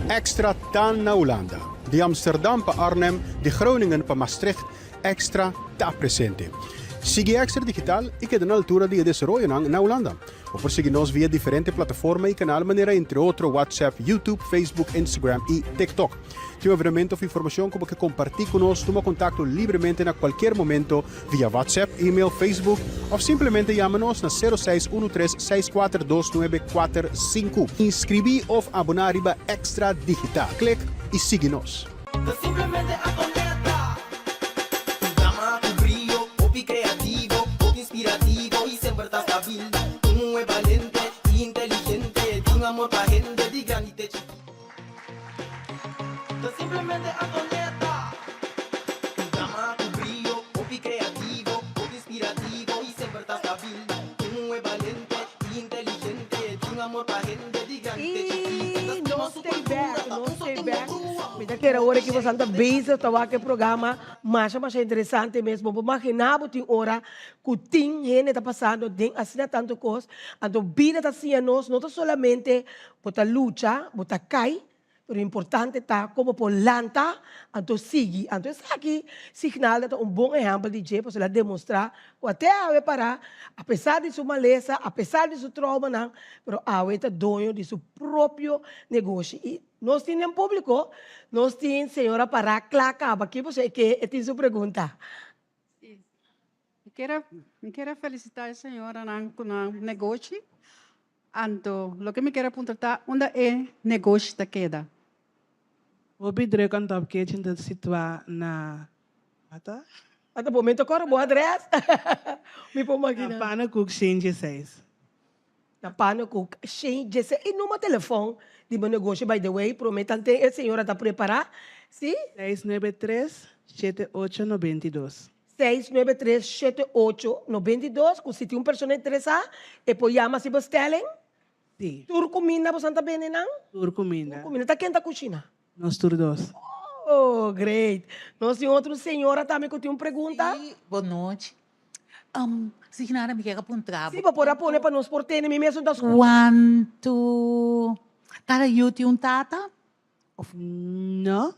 Extra ta na Hulanda. Di Amsterdam pa Arnhem, di Groningen pa Maastricht, Extra ta presente. Sigui Extra Digital i keda na altura di e desaroyonan na Hulanda. Bo por sigui nos via diferente plataforma y canal manera entre otro WhatsApp, YouTube, Facebook, Instagram y TikTok. Tin un evenemento of informacion cu bo ke comparti cu nos, tuma contacto libremente na cualkier momento via WhatsApp, email, Facebook of simplemente yama nos na sero seis uno tres seis kuater dos nuebe kuater sinku. Inscribi of abona riba Extra Digital. Click y sigui nos. Ta simplemente Antonetta. Un dama cu brio, hopi creativo, hopi inspirativo y semper ta stabil. Un muhe balente y inteligente, tin amor pa hende di grandi te chikito. Ta simplemente Antonetta. Un dama cu brio, hopi creativo, hopi inspirativo y semper ta stabil. Un muhe balente y inteligente, tin amor pa hende di grandi te chikito. Ta Y stima nos su stay cultura, back, ta nos un stay sotin back. brua. Mi ta kere ora ki boso ta bezig ta wak e programa masha masha interesante mes. Bo por magina bo tin ora ku tin hende ta pasando den asina tantu kos. Anto bida ta siña nos no ta solamente bo ta lucha, bo ta kai, pero importante ta kon bo por lanta anto sigui. Anto esaki Signalda ta un bon ehèmpel di dje pasobra el a demostrá ku ate awe pará, apesar di su malesa, apesar di su traumanan, pero awe e ta doño di su propio negoshi. I nos tin den públiko, nos tin señora pará kla kaba aki pasobra e ke e tin su pregunta. Mi kier a mi kier a felicita e señoranan cu nan negoshi. Anto loke mi kier a puntra ta unda e negoshi ta keda? Hopi druk on Top Kitchen ta situa na Ata? Ata bo mester kòrda bo adrès? Mi por magina. Na Pannekoek 116. Na Pannekoek 116. E number telefòn di bo negoshi by the way prome tante e señora ta prepará, si? 693 7892. 693 7892 ku si tin un persona interesá e por yama si bestelling? Si. Tur kuminda bosan ta bende nan? Tur kuminda. Tur kuminda. Ta ken ta kushina? Nos tur dos. Oh, great. Nos tin otro señora tambe ku tin un pregunta. Si, bon nochi. Um, Signara, mi kier a puntra bo. Si, bo por a pone pa nos por tende, mi mesun ta skucha. Kuantu kada yu tin un tata? Of No.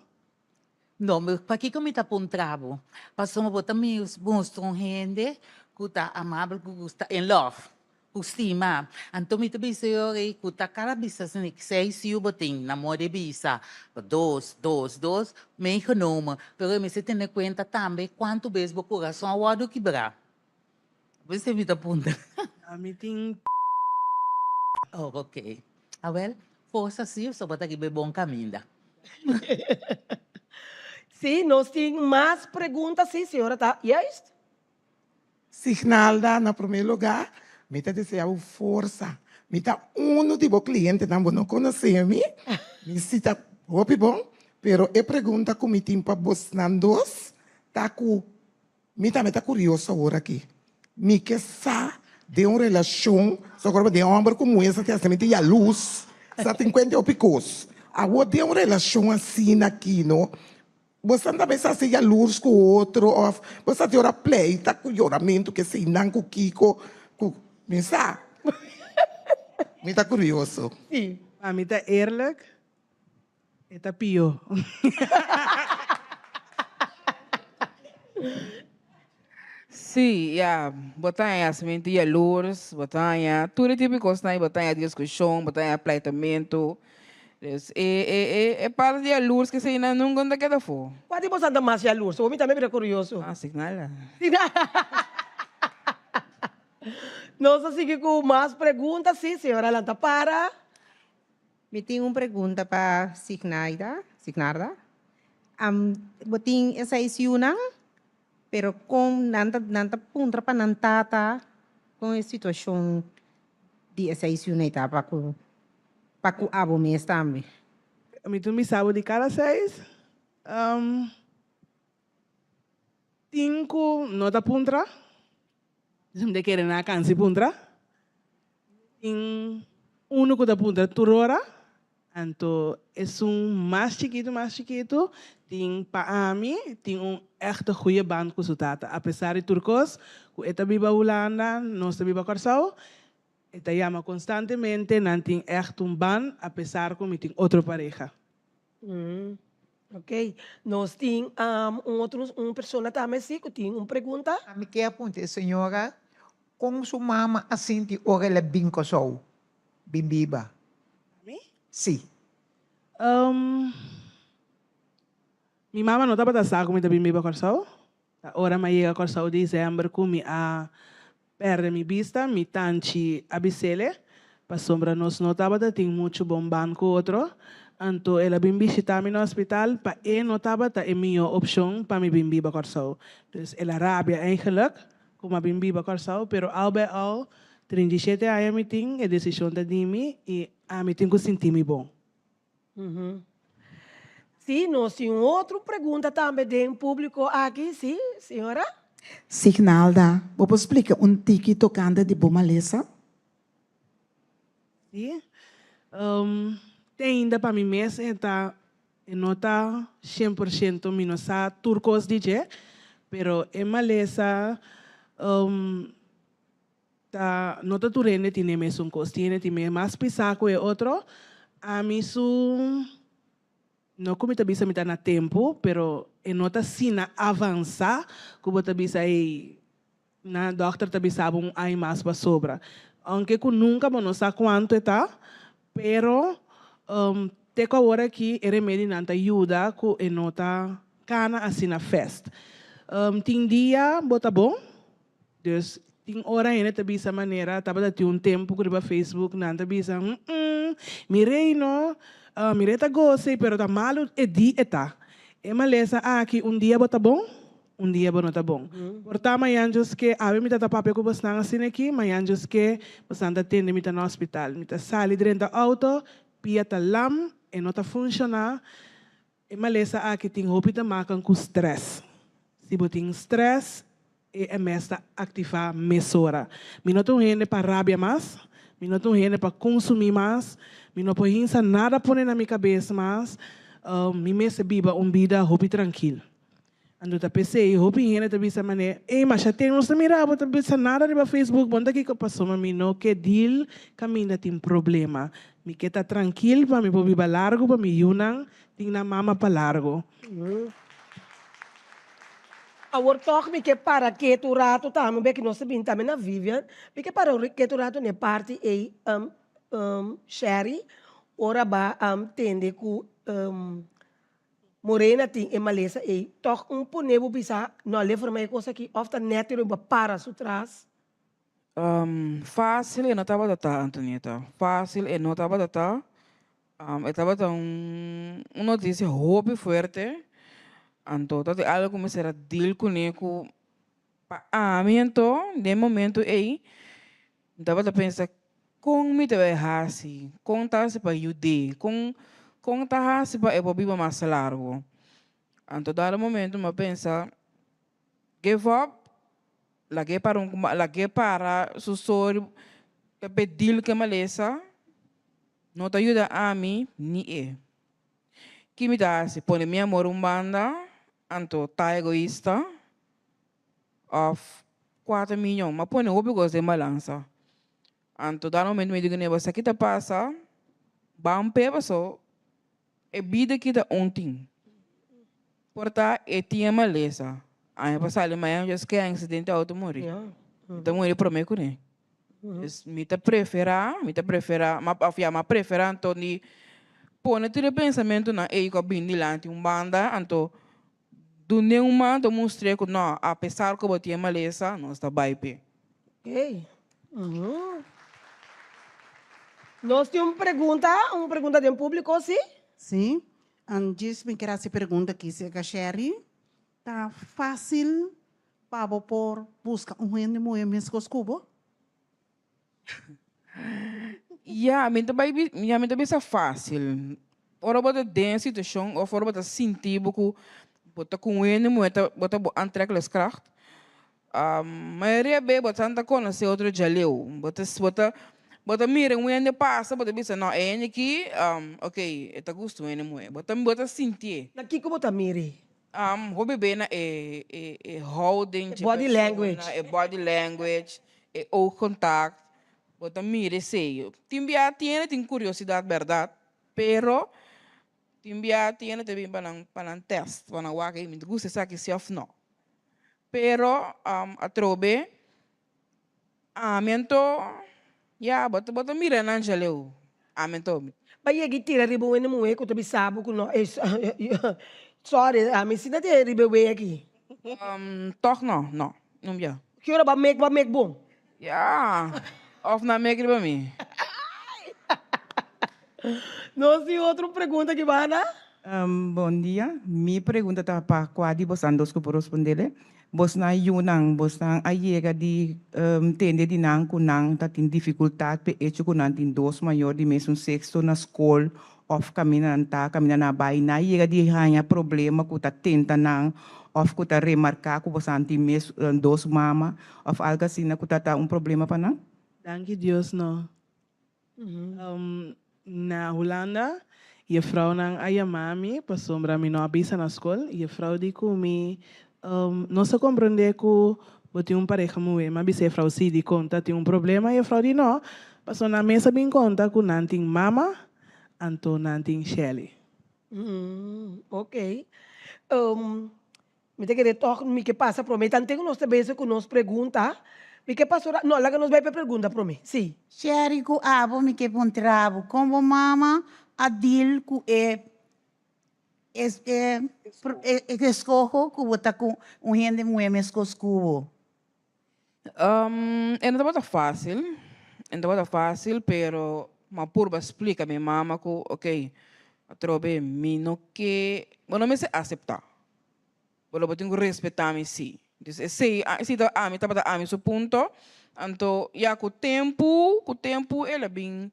No, pakiko mi ta puntra bo? Pasobra bo ta mustra un hende ku ta amabel, ku gusta in love, ku stima. Anto mi ta bisa e ora ei ku ta kada bisa asina, seis yu bo tin, na moda di bisa, dos, dos, dos, meegenomen. Pero e mester tene kuenta tambe kuantu bes bo kurason a wòrdu kibrá. P'esei mi ta puntra. Mi tin. Oh, ok. Awel, forsa si, pasobra bo ta riba e bon kaminda. Sí, nos tin mas pregunta, sí, señora ta juist. Signalda, na promé lugá, mi ta deseá bo forsa. Mi ta unu di bo klientenan, bo no konosé mi, mi si ta hopi bon, pero e pregunta ku mi tin pa bosnan dos ta ku Mi tambe ta kurioso awor aki. Mi ke sa den un relashon, sokorbo den hòmber ku muhé sa tin asina mi tin yalus, sa tin kuenta hopi kos. Awor den un relashon asina aki no, boso tambe sa hasi yalurs ku otro òf bo sa tin ora pleita ku yoramentu ke eseinan ku kiko ku mi sa. Mi ta kurioso. Pa mi ta eerlijk, E ta pio. Sí, ya, bo ta haña hasimentu yalurs, bo ta haña tur e tipo di kosnan, bo ta haña diskushon, bo ta haña pleitamentu. Dus e e e e parti di yalurs ke eseinan nunka no ta keda afó. Kua di boso ta mas yalurs? Bo mi tambe bira kurioso. Ah, signala. Nos ta sigui ku mas pregunta, sí, señora Lantapara. Mi tin un pregunta pa Signaida, Signarda. Am, bo tin e seis yunan, pero kon nan ta nan ta puntra pa nan tata kon e situashon di e seis yunan ei ta pa ku pa ku abo mes tambe? Mi tin bisa bo di kada seis, am, tin ku no ta puntra, Mi ta kere nan a kansa di puntra. Tin unu ku ta puntra tur ora, anto esun mas chikitu mas chikitu tin pa ami tin un èkte goeie band ku su tata. Apesar di tur kos ku e ta biba Hulanda, nos ta biba Kòrsou, e ta yama konstantemente, nan tin ègt un band apesar ku mi tin otro pareha. Ok, nos tin un otro un persona tambe si cu tin un pregunta. Mi ke apunta e señora. Kon su mama a sinti ora el a bin Kòrsou bin biba? Mi? Sí. Um, mi mama no tabata sa ku mi ta bin biba Kòrsou. Ta ora mi a yega Kòrsou desèmber ku mi a pèrdè mi bista, mi tanchi a bis'ele, pasobra nos no tabata tin muchu bon band ku otro. Anto el a bin bishitá mi na hospital, pa e no tabata e mihó opshon pa mi bin biba Kòrsou. Dus el a rabia eigenlijk ku mi a bin biba Kòrsou, pero al bij al, 37 aña mi tin, e desishon ta di mi i ami tin ku sinti mi bon. Sí, nos tin un otro pregunta tambe den públiko aki, sí, señora? Signalda, bo por splika un tiki tokante di bo malesa? Sí. Te ainda pa mi mes e ta e no ta 100% mi no sa tur kos di dje, pero e malesa Ta no ta tur hende tin e mesun kos. Tin hende tin me mas pisá ku e otro. Ami su, no ku mi ta bisa mi ta na tempu, pero e no ta asina avansá ku bo ta bisa ey, na dòkter ta bisa bo un aña mas bo a sobra. Ounke ku nunka bo no sa kuantu e ta, pero te ku awor aki e remedinan ta yuda ku e no ta kana asina fèst. Tin dia bo ta bon, Dus tin ora hende ta bisa manera tabata tin un tempu ku riba Facebook nan ta bisa mm mi rei no mi rei ta gosa pero ta malu e di e ta. E malesa aki un dia bo ta bon un dia bo no ta bon. Por ta mañan djos ke awe mi ta ta papia ku bosnan asina aki mañan djos ke bosnan ta tende mi ta na hospital mi ta sali drenta auto pia ta lam e no ta funciona E malesa aki tin hopi ta makan ku stress. Si bo tin stress, e MS ta aktivá mesora. Mi no ta un hende pa rabia mas, mi no ta un hende pa konsumí mas, mi no por hinsa nada pone na mi kabes mas, mi mester biba un bida hopi trankil. Anto ta p'esei hopi hende ta bisa manera, Ey, masha ten nos ta mira bo ta bisa nada riba Facebook, bo no ta kiko pasobra mi no ke deal kaminda tin problema. Mi ke ta trankil pa mi por biba largu pa mi yunan tin nan mama pa largu. Awor tòg mi ke para ketu un ratu tambe, beki nos ta bini tambe na Vivian, mi ke para ketu un ratu na e parti ey, Sherry, ora ba tende ku Morena tin e malesa ei, tòg un pone bo bisa no a lefra mei e kos aki òf ta nèt riba para su tras? Fásil e no tabata ta, Antonieta. Fásil e no tabata ta. E tabata un un notisia hopi fuerte. Anto ta algu ku mester a deal kuné ku pa ami anto den e momento ei Mi tabata pensa, Kon mi ta bai hasi? Kon ta hasi pa yud'é? Kon kon ta hasi pa e por biba mas largu? Anto dado momento mi a pensa, Give up, lag'é para un lag'é para su sori ta p'e deal ku e malesa no ta yuda ami ni e. Ki mi ta hasi? Pone mi amor un banda, anto ta egoista? Of kuater miyon. M'a pone hopi kos den balansa. Anto dado momento mi di kuné, bo sa ki ta pasa? Ban p'e paso e bida aki ta un tin. Por ta e tin e malesa. Aña pasá li mañana djes ke aksidente auto muri. Mi ta muri promé kuné. Dus mi ta preferá, mi ta preferá, of ya, m'a preferá anto di pone tur e pensamentunan ei ku a bini dilanti un banda, anto Dun'é un man ta mustr'é ku no, apesar ku bo tin e malesa, nos ta bai p'e. Oké. Nos tin un pregunta, un pregunta den públiko, sí? Sí. Djis mi kier hasi pregunta aki serka Sherry. Ta fásil pa bo por buska un hende muhé meskos ku bo? Ya, mi ta bai bi, ya mi ta bisa fácil. Ora bo ta den e situashon òf ora bo ta sinti bo ku bo ta ku un hende muhé ta bo ta bo aantrekkelijkskracht, mayoria be bo ta konosé otro djaleu. Bo ta bo ta bo ta mira un hende pasa bo ta bisa no e hende aki oké e ta gusta un hende muhé. Bo ta bo ta sintié. Na kiko bo ta mir'é? Hopi be na e e e houding dje Body language. persona, e body language, e oogcontact, bo ta mira esei. Tin bia tin hende tin curiosidad berdad, pero tin bia tin hende ta bin pa nan pa nan test, pa nan wak mi ta gusta esaki si of no. Pero atrobe. Ami anto, ya, bo ta bo ta mira nan djaleu. Ami anto. Ba yega i tira riba un hende muhé ku ta bisa bo ku no, sorry, ami si na tin riba e wei aki. Tòg no, no, no bia. Ki ora bo a mek, bo a mek bon? Ya, òf nan mek riba mi. Nos tin otro pregunta ki banda? Bon dia, mi pregunta ta pa kua di bosan dos ku por respondele. Bosnan yunan, bosnan a yega di tende di nan ku nan ta tin difikultat p'e echo ku nan tin dos mayor di mesun sekso na skol òf kaminda nan ta, kaminda nan a bai? Nan a yega di haña problema ku ta tenta nan òf ku ta remarká ku bosan tin mes dos mama òf algu asina ku ta ta un problema pa nan? Danki Dios no. Na Hulanda, jefrounan a yama mi pasobra mi no a bisa na skol. Jefrou di ku mi, Nos a komprondé ku bo tin un pareha muhé. Mi a bisa jefrou si, dikon ta tin un problema? Jefrou di no, pasobra nan mes a bin konta ku nan tin mama, anto nan tin Shelly. Ok. Mi ta kere tòg mi ke pasa promé. Tanten ku nos ta bezig ku nos pregunta, mi ke pasa ora, no, laga nos bai pa e pregunta promé. Sí. Sherry ku abo mi ke puntra bo, kon bo mama a deal ku e e e eskoho ku bo ta ku un hende muhé meskos ku bo? E no tabata fácil, e no tabata fácil, pero mi a purba splika mi mama ku ok, atrobe mi no ke, bo no mester aseptá, bo lo bo tin ku respetá mi sí. Entonces esei, esei ta ami tabata ami su punto, anto ya ku tempu, ku tempu el a bin,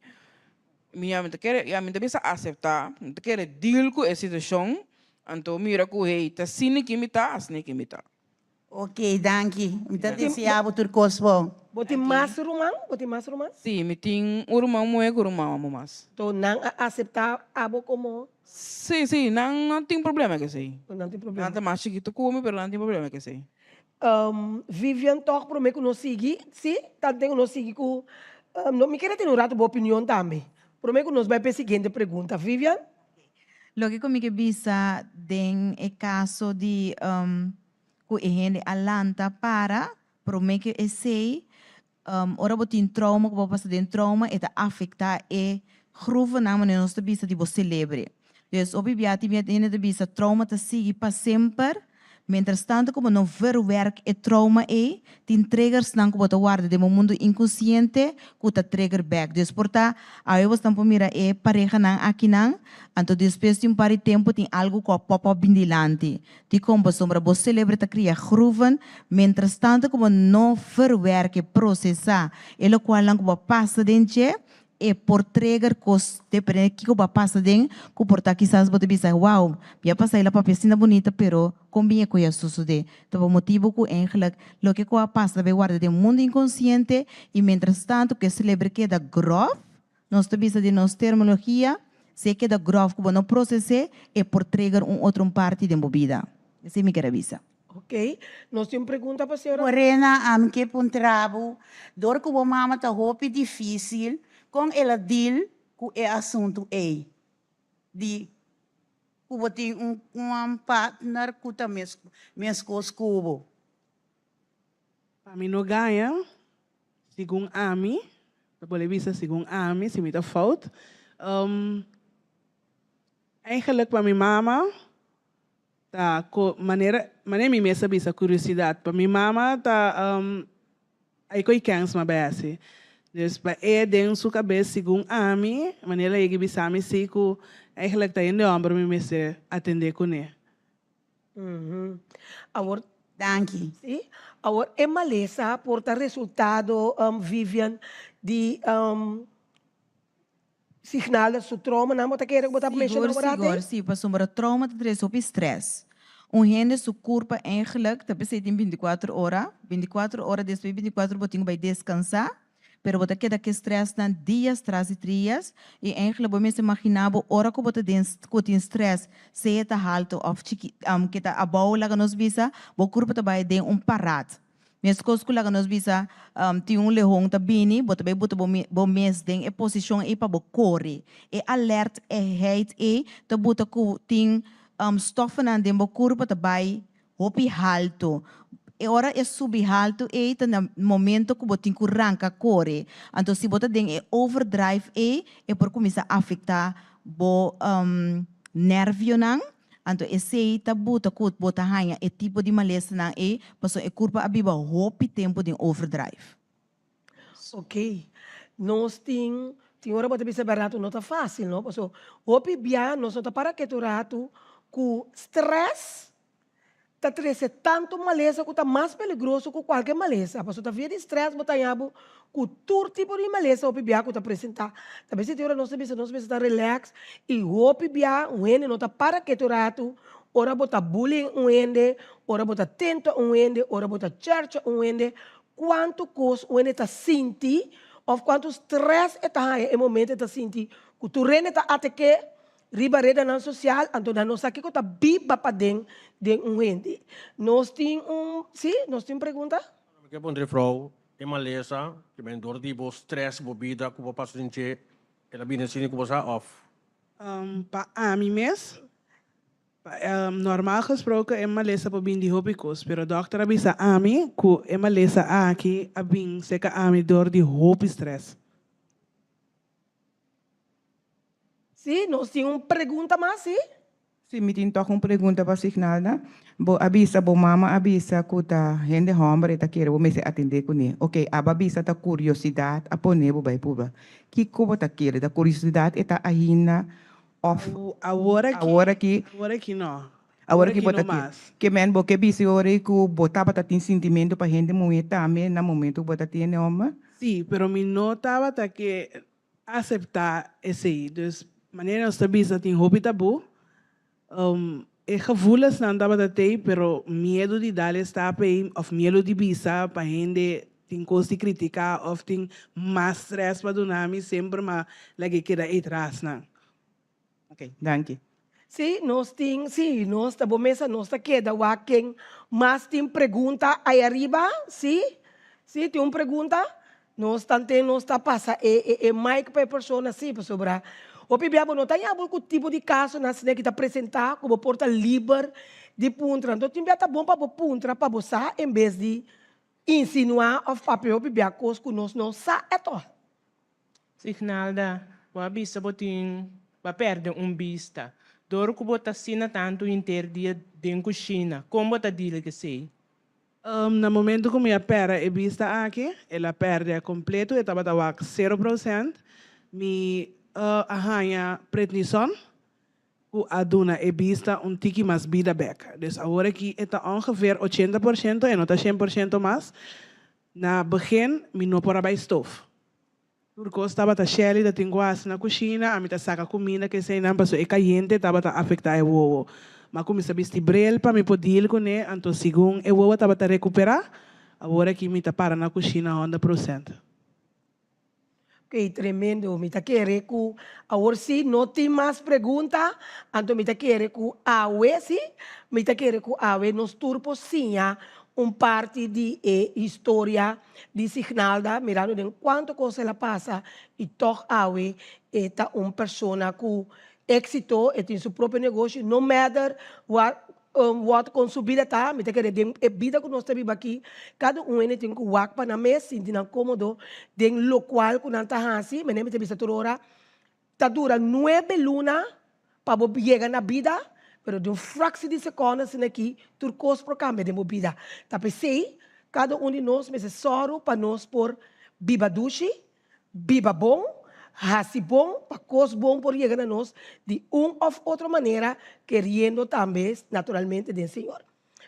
mi ya mi ta kere, ya mi ta bisa aseptá, mi ta kere deal ku e situashon, anto mira ku hey, ta asina ki mi ta, asina ki mi ta. Ok, danki. Mi ta desea bo tur kos bon. Bo tin mas ruman? Bo tin mas ruman? Sí, mi tin un ruman muhé ku ruman homber mas. To nan a aseptá abo komo? Sí, sí, nan no tin problema ku esei. Nan tin problema. Nan ta mas chikitu ku mi, pero nan tin problema ku esei. Vivian, tòg promé ku nos sigui, sí, tanten ku nos sigui ku, mi kere tene un ratu bo opinion tambe. Promé ku nos bai pa e siguiente pregunta. Vivian? Loke ku mi ke bisa den e kaso di ku e hende a lanta para promé ku esei, ora bo tin trauma ku bo a pasa den trauma e ta afektá e groevennan manera nos ta bisa di bo selebre. Dus hopi bia tin bia hende ta bisa trauma ta sigui pa semper, mientras tanto ku bo no verwerk e trauma ei, tin triggersnan ku bo ta warda den bo mundu inkonsiente ku ta trigger bek. Dus por ta awe bosnan por mira e parehanan akinan, anto despues di un par di tempu tin algu ku a pop up bin dilanti. Dikon? Pasobra bo selebre ta kria groeven, mientras tanto ku bo no verwerk e, prosesá e lokualnan ku bo a pasa den dje, E por trigger kos depende kiko bo a pasa den ku por ta kisas bo ta bisa wow mi a pasa el a papia asina bunita pero kon bin e koe a sosode ta pa motibu ku eigenlijk loke ku a pasa ta bay warda den mundu inkonsiente i mientras tanto ku e selebre keda grof nos ta bisa den nos terminologia si e keda grof ku bo no proses'é e por trigger un otro un parti den bo bida esei mi ker a bisa. Ok, nos tin un pregunta pa señora. Morena, ami ke puntra bo, dor ku bo mama ta hopi difisil, kon el a deal ku e asuntu ei di ku bo tin un un partner ku ta mes meskos ku bo? Pa mi no gaña, segun ami, ta por bisa segun ami, si mi ta fout, eigenlijk pa mi mama Ta ko manera manera mi mes a bisa curiosidad pa mi mama ta ay koy kens ma bay haci dus pa e den su cabes segun ami manera el a yega bisa mi si cu eigenlijk ta hende homber mi mester atende cune. Awor Danki. Si, awor e malesa por ta resultado Vivian di Signal su traumanan bo ta kere ku bo ta menshona Sigur, ora sigur, te? si, pasobra trauma ta trese hopi stress. Un hende su kurpa eigenlijk ta p'esei tin bintikuater ora, bintikuater ora despues di bintikuater bo tin ku bai deskansá, pero bo ta keda ku e stressnan dias tras di trias i eigenlijk bo mester imaginá bo ora ku bo ta den ku tin stress sea ta haltu òf chiki ke ta abou laga nos bisa bo kurpa ta bai den un parat. Meskos ku laga nos bisa, tin un lehon ta bini, bo ta bai buta bo bo mes den e posishon ei pa bo kore. E alertheid ei ta buta ku tin stòfnan den bo kurpa ta bai hopi haltu. E ora e subi haltu ei ta na momento ku bo tin ku ranka kore. Anto si bo ta den e overdrive ei, e por kuminsá afektá bo nervionan. Anto esei ta buta ku bo ta haña e tipo di malesanan ei pasobra e kurpa a biba hopi tempu den overdrive. Ok, nos tin, tin ora bo ta bisa berdad no ta facil no, paso hopi bia nos no ta para ketu ratu cu stress ta trece tanto malesa cu ta mas peligroso cu cualke malesa, paso ta via di stress bo ta haña bo cu tur tipo di malesa hopi bia cu ta presenta, ta besi tin ora nos ta bisa nos mester ta relax y hopi bia un hende no ta para ketu ratu ora bo ta bullying un hende, ora bo ta tenta un hende, ora bo ta chercha un hende, Kuantu kos un hende ta sinti òf kuantu strès e ta haña e momento e ta sinti ku tur hende ta atak'é riba redanan sosial, anto nan no sa kiko ta biba paden den un hende. Nos tin un, sí, nos tin un pregunta? Mi ke puntra e frou e malesa ki ben dor di bo strès bo bida ku bo pasa den dje el a bini asina ku bo sa òf? Pa ami mes Normal gesproken e malesa por bin di hopi kos, pero dòkter a bisa ami ku e malesa aki a bin seka ami dor di hopi strès. Sí, nos tin un pregunta mas, sí? Sí, mi tin tòg un pregunta pa Signalda. Bo a bisa, bo mama a bisa ku ta hende hòmber e ta kere bo mester atendé kuné. Oké, abo a bisa ta kuriosidat a pone bo bai purba. Kiko bo ta kere? Ta kuriosidat e ta ainda Of Awor aki, awor aki, awor aki no. Awor aki bo no ta ke. mas. Ke men bo ke bisa ora ei ku bo tabata tin sintimentu pa hende muhé tambe na momentu ku bo ta tene homber? Sí, pero mi no tabata ke aseptá esei. Dus manera nos ta bisa tin hopi tabú. E gevoelensnan tabata tei, pero miedu di dal e stap ei of miedu di bisa pa hende tin kos di kritiká of tin mas stress pa duna mi semper m'a lag'é keda ei tras nan. Ok, danki. Sí, nos tin, sí, nos ta bo mesa, nos ta keda wak ken mas tin pregunta ai ariba, sí, sí, tin un pregunta? Nos tanten nos ta pasa e e e mic pa e persona sí, pasobra hopi bia bo no ta yabul ku tipo di kasonan asina ki ta presentá ku bo por ta liber di puntra. Anto tin bia ta bon pa bo puntra pa bo sa en bes di insinuá òf papia hopi bia kos ku nos no sa ètòl. Signalda, bo a bisa bo tin bo a pèrdè un bista. Dor ku bo ta asina tantu henter dia den kushina, kon bo ta deal ku esei? Na momento ku mi a pèrdè e bista aki, el a pèrdè kompleto, e tabata wak sero prosènt. Mi a haña prednison ku a duna e bista un tiki mas bida bèk. Dus awor aki e ta ongeveer ochenta por shento, e no ta shen por shento mas. Na begin mi no por a bai stof. Tur kos tabata Shelly ta tin ku hasi na kushina, ami ta saka kuminda ku eseinan pasobra e kayente tabata afektá e wowo. Mi a kuminsá bisti brel pa mi por deal kuné, anto segun e wowo tabata rekuperá, awor aki mi ta para na kushina honderd prosènt. Oké, tremendo. Mi ta kere ku awor sí no tin mas pregunta, anto mi ta kere ku awe sí, mi ta kere ku awe nos tur por siña un parti di e historia di Signalda, mirando den cuanto cos el a pasa y tog awe e ta un persona cu exito, e tin su propio negoshi, no matter what what con su bida ta, mi ta kere den e bida cu nos ta biba aki, cada un hende tin cu wak pa nan mes, sinti nan comodo den locual cu nan ta haci, mene mi ta bisa tur ora, Ta dura nuebe luna pa bo yega na bida, pero den un fractie di seconde asina aki tur cos por cambia den bo bida. Ta p'esey cada un di nos mester sòru pa nos por biba dushi, biba bon, haci bon pa cos bon por yega na nos di un of otro manera, keriendo tambe naturalmente den Señor.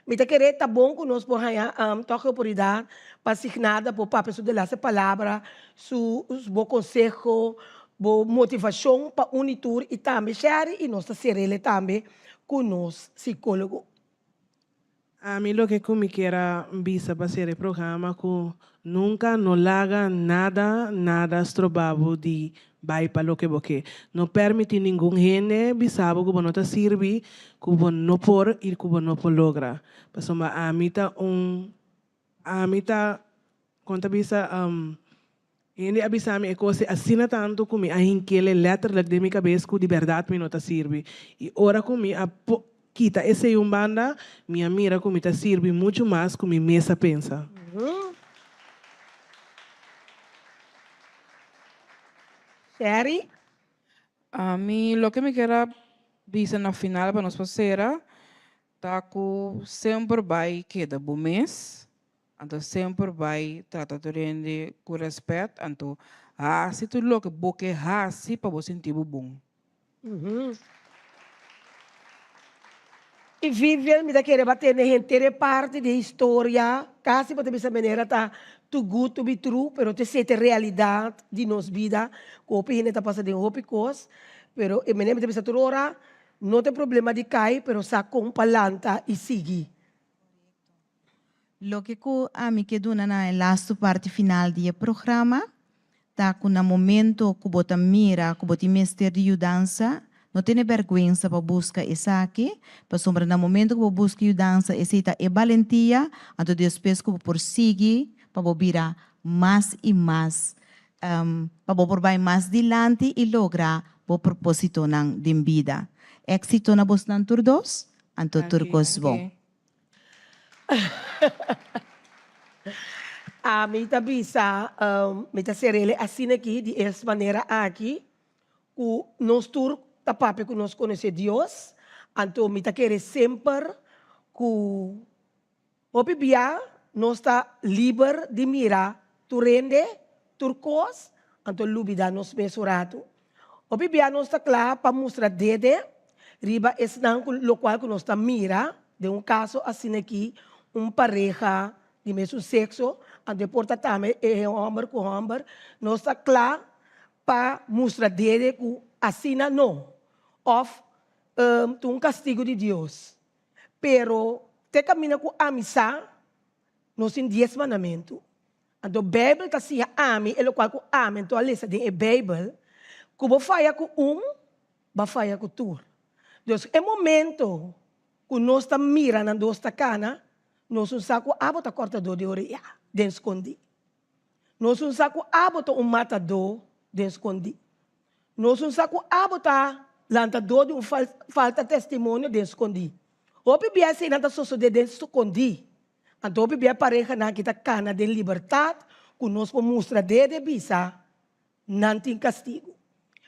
Mi ta kere ta bon ku nos por haña tòg e oportunidat pa Signada por papia su delaste palabra, su bo konseho, bo motivashon pa un i tur i tambe Sherry i nos ta ser'el tambe ku nos sikólogo. Ami loke ku mi kier a bisa pa sera e programa ku nunka no laga nada nada stroba bo di Bai pa loke bo ke. No permití ningun hende bisa bo ku bo no ta sirbi, ku bo no por i ku bo no por logra. Pasobra ami ta un, ami ta, kon ta bisa, hende a bisa mi e kos ei asina tantu ku mi a hink'el letterlijk den mi kabes ku di bèrdat mi no ta sirbi. I ora ku mi a. kita esei un banda, mi a mira ku mi ta sirbi muchu mas ku mi mes a pensa. Sherry? Ami loke mi kier a bisa na final pa nos por sera ta ku semper bai keda bo mes, anto semper bai trata tur hende ku rèspèt, anto hasi tur loke bo ke hasi pa bo sinti bo bon. I Vivian, mi ta kere ba tene henter e parti di e historia, kasi bo ta bisa manera ta too good to be true, pero ta esei ta e realidat di nos bida, ku hopi hende ta pasa den hopi kos, pero e manera mi ta bisa tur ora, no ta e problema di kai, pero sa kon pa lanta i sigui. Loke ku ami ke duna na e lastu parti final di e programa ta ku na momento ku bo ta mira ku bo tin mester di yudansa, no tene bèrgwensa pa buska esaki, pasobra na momento ku bo buska yudansa esei ta e balentia, anto despues ku bo por sigui pa bo bira mas i mas, pa bo por bai mas dilanti i logra bo propósitonan den bida. Éksito na bosnan tur dos, anto tur kos bon. Ami ta bisa, mi ta serele asina aki, di es manera aki, ku nos tur ta papia ku nos konosé Dios, anto mi ta kere semper ku hopi bia nos ta liber di mira tur hende, tur kos, anto lubida nos mes un ratu. Hopi bia nos ta kla pa mustra dede riba esnan ku lokual ku nos ta mira, den un kaso asina aki un pareha di mesun sekso, anto e por ta tambe e hòmber ku hòmber, nos ta kla pa mustra dede ku asina no, òf ta un kastigu di Dios. Pero te kaminda ku ami sa, nos tin dies mandamentu. Anto Bijbel ta siña ami e lokual ku ami anto a lesa den e Bijbel, ku bo faya ku un, bo a faya ku tur. Dus e momento ku nos ta mira nan dos ta kana, nos un sa ku abo ta kòrtadó di orea den skondí. Nos un sa ku abo ta un matadó den skondí. Nos un sa ku abo ta lantadó di un falta testimonio den skondí. Hopi bia eseinan ta sosodé den skondí. Anto hopi bia parehanan ki ta kana den libertat ku nos por mustra dede bisa nan tin kastigu.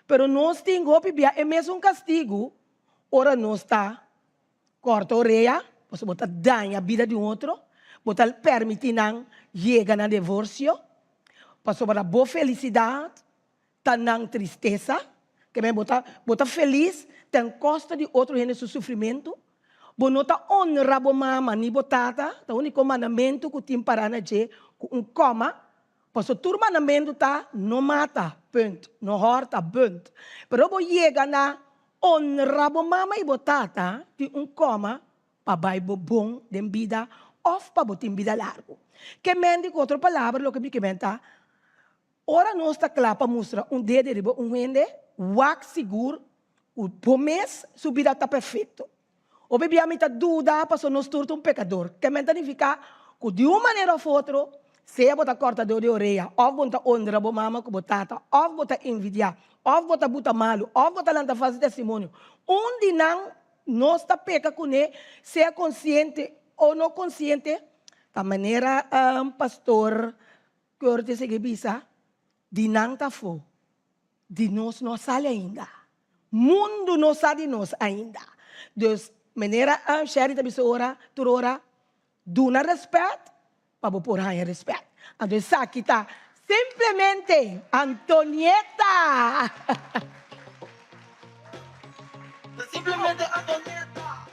Pero nos tin hopi bia e mesun kastigu ora nos ta kòrta orea, pasobra bo ta daña bida di un otro, bo ta permití nan yega na divorsio, pasobra bo felisidat ta nan tristesa, ke men bo ta bo ta felis ten kosta di otro hende su sufrimentu, bo no ta honra bo mama ni bo tata, ta uniko mandamentu ku tin pará na dje ku un kòma, pasobra tur mandamentu ta no mata, punt, no hòrta, bunt, pero bo yega na honra bo mama i bo tata tin un kòma pa bai bo bon den bida òf pa bo tin bida largu. Ke men di ku otro palabra loke mi ke men ta Ora nos ta kla pa mustra un dede riba un hende, wak sigur ku bo mes su bida ta perfekto. Hopi bia mi ta duda pasobra nos tur ta un pekador. Kemen ta nifiká ku di un manera òf otro, sea bo ta kòrtadó di orea, òf bo no ta ondra bo mama ku bo tata, òf bo ta envidiá, òf bo ta buta malu, òf bo ta lanta falsu testimonio. Un di nan nos ta peka kuné, sea konsiente o no konsiente, ta manera pastor Kor ta sigui bisa, Di nan ta afó, di nos no a sali ainda. Mundu no sa di nos ainda. Dus, manera Sherry ta bisa ora, tur ora, duna rèspèt pa bo por haña rèspèt. Anto esaki ta simplemente Antonieta! Simplemente Antonieta.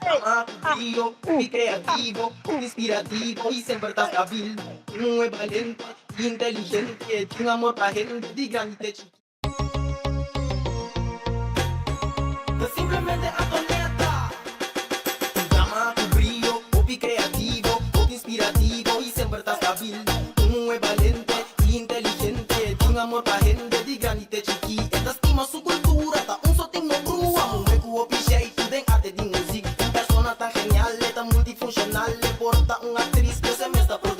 Drama ku brio, hopi kreativo, inspirativo i semper ta stabil. Un muhé balente i inteligente, tin amor pa hende di grandi te chikí. Ta simplemente Antonieta. Un drama ku brio, hopi kreativo, hopi inspirativo i semper ta stabil. Un muhé balente i inteligente, tin amor pa hende di grandi te chikí. E ta stima su kultura, ta un sotin no brua. Muhé ku hopi jeitu den arte di muzik. Un persona tan genial, e ta multifunshonal. E por ta un aktris, pero e mes ta produsí.